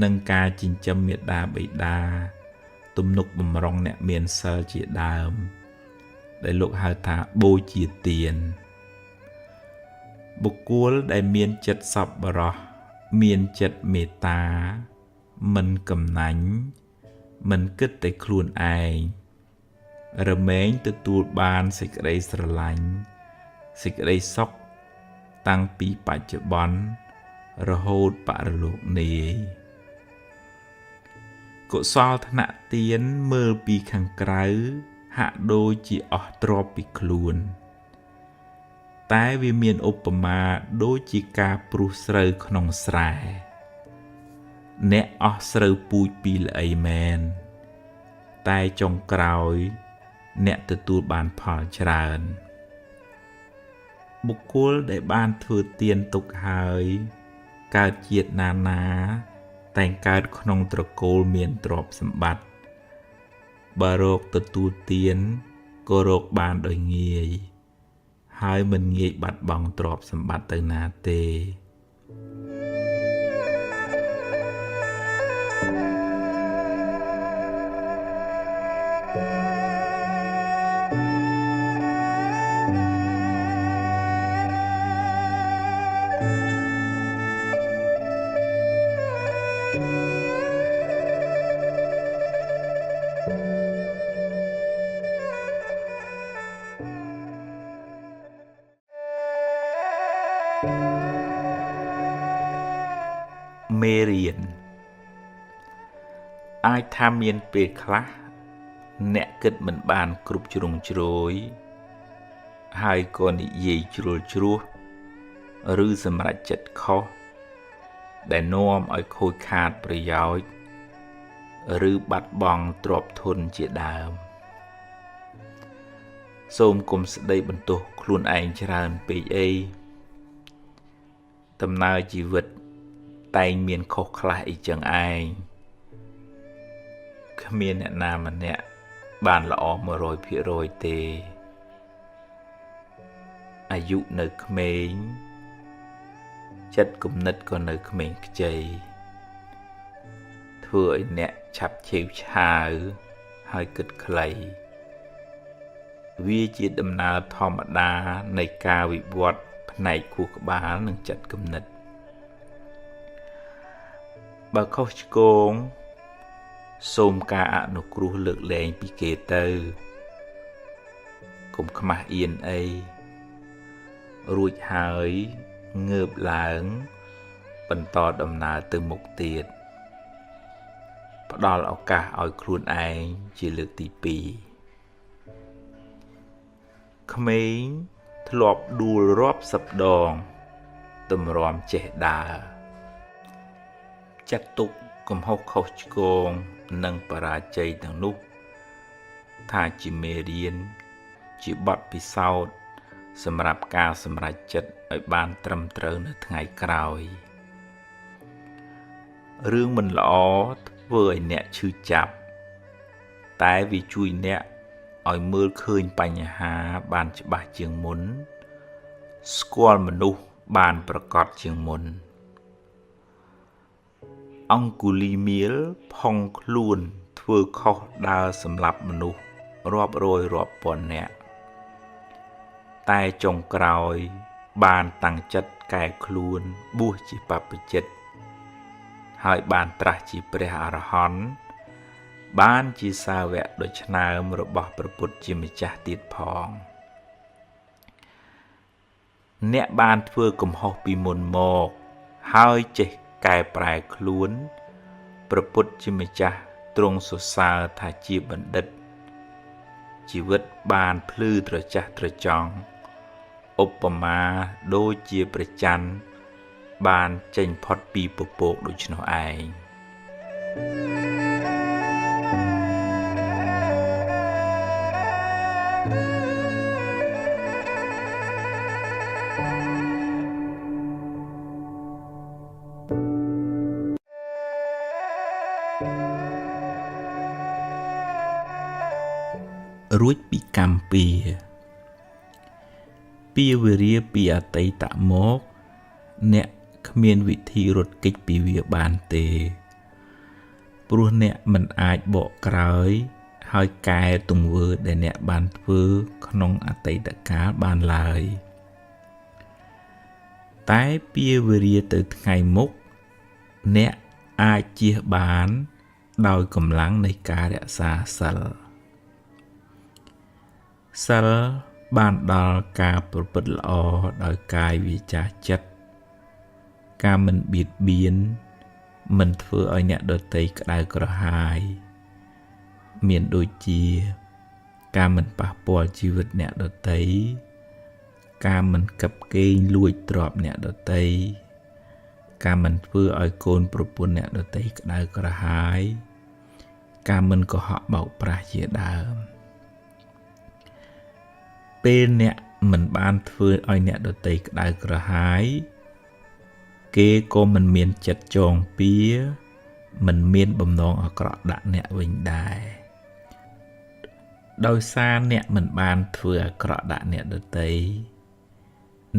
និងការចិញ្ចឹមមាតាបិតាទំនុកបំរុងអ្នកមានសិលជាដើមដែលលោកហៅថាបូជាទានបុគ្គលដែលមានចិត្តសប្បុរសមានចិត្តមេត្តាមិនកំណាញ់មិនគិតតែខ្លួនឯងរមែងទទួលបានសេចក្តីស្រឡាញ់សេចក្តីសុខតាំងពីបច្ចុប្បន្នរហូតបរលោកនាយកុសលថ្នាក់ទានមើលពីខាងក្រៅហាក់ដូចជាអស់ទ្រព្យពីខ្លួនតែវាមានឧបមាដូចជាការព្រុសស្រូវក្នុងស្រែអ្នកអស់ស្រូវពូជពីល្អីមែនតែចុងក្រោយអ្នកទទួលបានផលច្រើនបុគ្គលដែលបានធ្វើទានទុកហើយកើតជាតិណាណាតែងកើតក្នុងត្រកូលមានទ្រព្យសម្បត្តិបើរកទទួលទានក៏រកបានដោយងាយហើយមិនងាយបាត់បង់ទ្រព្យសម្បត្តិទៅណាទេ Thank you. មេរៀនអាចថាមានពេលខ្លះអ្នកគិតមិនបានគ្រប់ជ្រុងជ្រោយហើយក៏និយាយជ្រុលជ្រួសឬសម្រេចចិត្តខុសដែលនាំឲ្យខូចខាតប្រយោជន៍ឬបាត់បង់ទ្រព្យធនជាដើមសូមកុំស្ដីបន្ទោសខ្លួនឯងច្រើនពេកអីដំណើរជីវិតតែងមានខុសខ្លះអីចឹងឯងគ្មានអ្នកណាម្នាក់បានល្អ 100% ទេអាយុនៅក្មេងចិត្តគំនិតក៏នៅក្មេងខ្ចីធ្វើឲ្យអ្នកឆាប់ឆេវឆាវហើយគិតខ្លីវាជាដំណើរធម្មតានៃការវិវត្តផ្នែកខួរក្បាលនិងចិត្តគំនិតបើខុសឆ្គងសូមការអនុគ្រោះលើកលែងពីគេទៅកុំខ្មាស់អៀនអីរួចហើយងើបឡើងបន្តដំណើរទៅមុខទៀតផ្ដល់ឱកាសឲ្យខ្លួនឯងជាលើកទី2ក្មេងធ្លាប់ដួលរាប់សិបដងទម្រាំចេះដើរចាត់ទុកកំហុសខុសឆ្គងនិងបរាជ័យទាំងនោះថាជាមេរៀនជាបទពិសោធន៍សម្រាប់ការសម្រេចចិត្តឲ្យបានត្រឹមត្រូវនៅថ្ងៃក្រោយរឿងមិនល្អធ្វើឲ្យអ្នកឈឺចាប់តែវាជួយអ្នកឲ្យមើលឃើញបញ្ហាបានច្បាស់ជាងមុនស្គាល់មនុស្សបានប្រកបជាងមុនអង្គុលីមៀលផុងខ្លួនធ្វើខុសដើរសម្លាប់មនុស្សរាប់រយរាប់ពាន់នាក់តែចុងក្រោយបានតាំងចិត្តកែខ្លួនបួសជាបព្វជិតហើយបានត្រាស់ជាព្រះអរហន្តបានជាសាវកដ៏ឆ្នើមរបស់ព្រះពុទ្ធជាម្ចាស់ទៀតផងអ្នកបានធ្វើកំហុសពីមុនមកហើយចេះកែប្រែខ្លួនព្រះពុទ្ធជាម្ចាស់ទ្រង់សរសើរថាជាបណ្ឌិតជីវិតបានភ្លឺត្រចះត្រចង់ឧបមាដូចជាព្រះច័ន្ទបានចេញផុតពីពពកដូច្នោះឯងរួចពីកម្មពៀពៀវេរាពីអតីតមកអ្នកគ្មានវិធីរត់គេចពីវាបានទេព្រោះអ្នកមិនអាចបកក្រោយហើយកែទង្វើដែលអ្នកបានធ្វើក្នុងអតីតកាលបានឡើយតែពៀវេរាទៅថ្ងៃមុខអ្នកអាចជៀសបានដោយកម្លាំងនៃការរក្សាសីលសីលបានដល់ការប្រព្រឹត្តល្អដោយកាយវាចាចិត្តការមិនបៀតបៀនមិនធ្វើឲ្យអ្នកដទៃក្តៅក្រហាយមានដូចជាការមិនប៉ះពាល់ជីវិតអ្នកដទៃការមិនកឹបកេងលួចទ្រព្យអ្នកដទៃការមិនធ្វើឲ្យកូនប្រពន្ធអ្នកដទៃក្តៅក្រហាយការមិនកុហកបោកប្រាស់ជាដើមពេលអ្នកមិនបានធ្វើឲ្យអ្នកដទៃក្តៅក្រហាយគេក៏មិនមានចិត្តចងពៀមិនមានបំណងអាក្រក់ដាក់អ្នកវិញដែរដោយសារអ្នកមិនបានធ្វើអាក្រក់ដាក់អ្នកដទៃ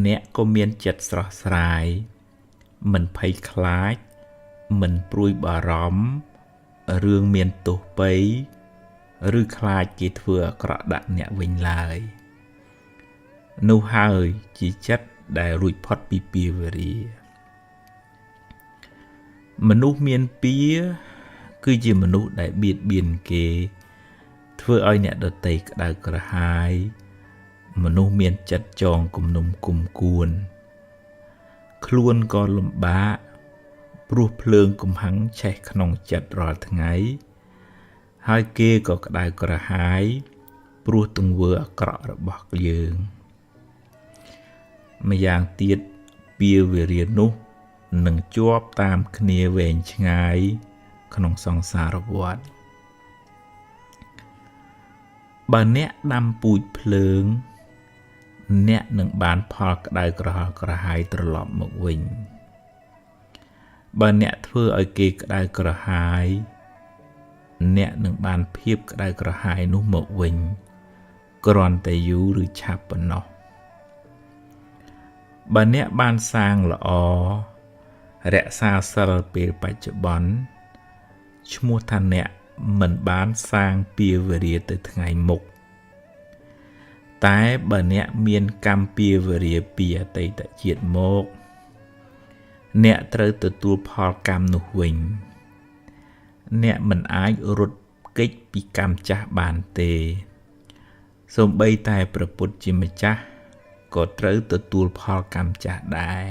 អ្នកក៏មានចិត្តស្រស់ស្រាយមិនភ័យខ្លាចមិនព្រួយបារម្ភរឿងមានទោសពៃឬខ្លាចគេធ្វើអាក្រក់ដាក់អ្នកវិញឡើយនោះហើយជាចិត្តដែលរួចផុតពីពៀវរាមនុស្សមានពៀគឺជាមនុស្សដែលបៀតបៀនគេធ្វើឲ្យអ្នកដទៃក្តៅក្រហាយមនុស្សមានចិត្តចងគំនុំគុំគួនខ្លួនក៏លំបាក ព្រោះភ្លើងកំហឹងឆេះក្នុងចិត្តរាល់ថ្ងៃហើយគេក៏ក្តៅក្រហាយព្រោះទង្វើអាក្រក់របស់យើងម្យ៉ាងទៀតពៀវេរានោះនឹងជាប់តាមគ្នាវែងឆ្ងាយក្នុងសង្សារវដ្តបើអ្នកដាំពូជភ្លើងអ្នកនឹងបានផលក្តៅក្រហល់ក្រហាយត្រឡប់មកវិញបើអ្នកធ្វើឲ្យគេក្តៅក្រហាយអ្នកនឹងបានភាពក្តៅក្រហាយនោះមកវិញគ្រាន់តែយូរឬឆាប់ប៉ុណ្ណោះបើអ្នកបានសាងល្អរក្សាសិលពេលបច្ចុប្បន្នឈ្មោះថាអ្នកមិនបានសាងពៀវរាទៅថ្ងៃមុខតែបើអ្នកមានកម្មពៀវរាពីអតីតជាតិមកអ្នកត្រូវទទួលផលកម្មនោះវិញអ្នកមិនអាចរត់គេចពីកម្មចាស់បានទេសូម្បីតែព្រះពុទ្ធជាម្ចាស់ក៏ត្រូវទទួលផលកម្មចាស់ដែរ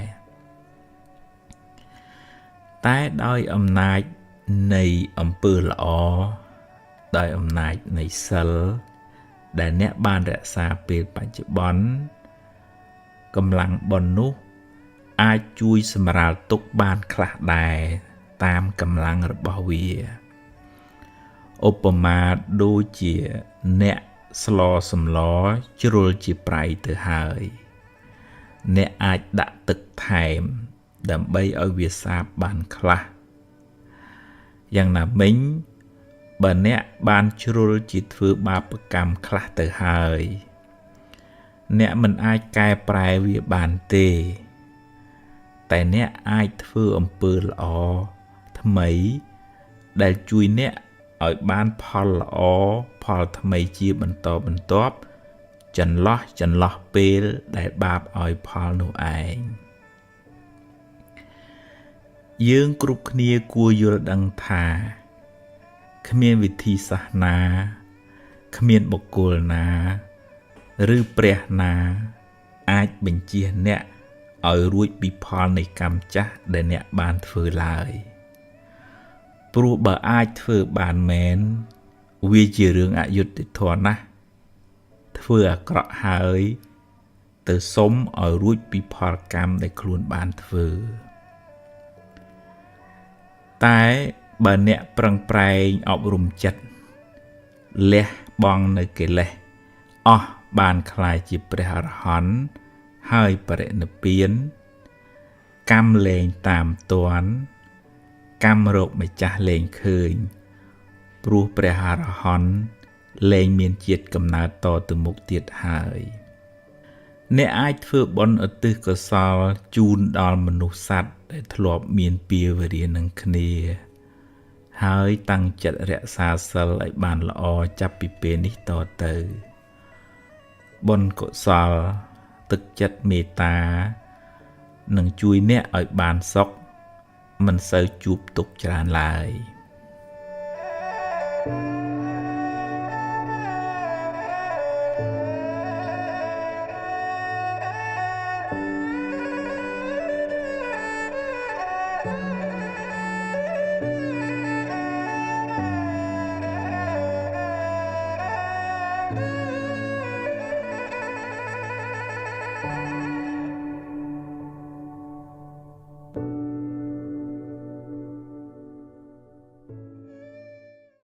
តែដោយអំណាចនៃអំពើល្អដោយអំណាចនៃសិលដែលអ្នកបានរក្សាពេលបច្ចុប្បន្នកម្លាំងបុណ្យនោះអាចជួយសម្រាលទុក្ខបានខ្លះដែរតាមកម្លាំងរបស់វាឧបមាដូចជាអ្នកស្លសម្លជ្រុលជាប្រៃទៅហើយអ្នកអាចដាក់ទឹកថែមដើម្បីឲ្យវាសាបបានខ្លះយ៉ាងណាមិញបើអ្នកបានជ្រុលជាធ្វើបាបកម្មខ្លះទៅហើយអ្នកមិនអាចកែប្រែវាបានទេតែអ្នកអាចធ្វើអំពើល្អថ្មីដែលជួយអ្នកឲ្យបានផលល្អផលថ្មីជាបន្តបន្ទាប់ចន្លោះពេលដែលបាបឲ្យផលនោះឯងយើងគ្រប់គ្នាគួរយល់ដឹងថាគ្មានវិធីសាស្ត្រណាគ្មានបុគ្គលណាឬព្រះណាអាចបញ្ចៀសអ្នកឲ្យរួចពីផលនៃកម្មចាស់ដែលអ្នកបានធ្វើឡើយព្រោះបើអាចធ្វើបានមែនវាជារឿងអយុត្តិធម៌ណាស់ធ្វើអាក្រក់ហើយទៅសុំឲ្យរួចពីផលកម្មដែលខ្លួនបានធ្វើតែបើអ្នកប្រឹងប្រែងអប់រំចិត្តលះបង់នៅកិលេសអស់បានក្លាយជាព្រះអរហន្តហើយបរិនិព្វានកម្មលែងតាមទាន់កម្មរកម្ចាស់លែងឃើញព្រោះព្រះអរហន្តលែងមានជាតិកំណើតតទៅមុខទៀតហើយអ្នកអាចធ្វើបុណ្យឧទ្ទិសកុសលជូនដល់មនុស្សសត្វដែលធ្លាប់មានពៀវរានឹងគ្នាហើយតាំងចិត្តរក្សាសិលឲ្យបានល្អចាប់ពីពេលនេះតទៅបុណ្យកុសលទឹកចិត្តមេត្តានឹងជួយអ្នកឲ្យបានសុខមិនសូវជួបទុក្ខច្រើនឡើយ Thank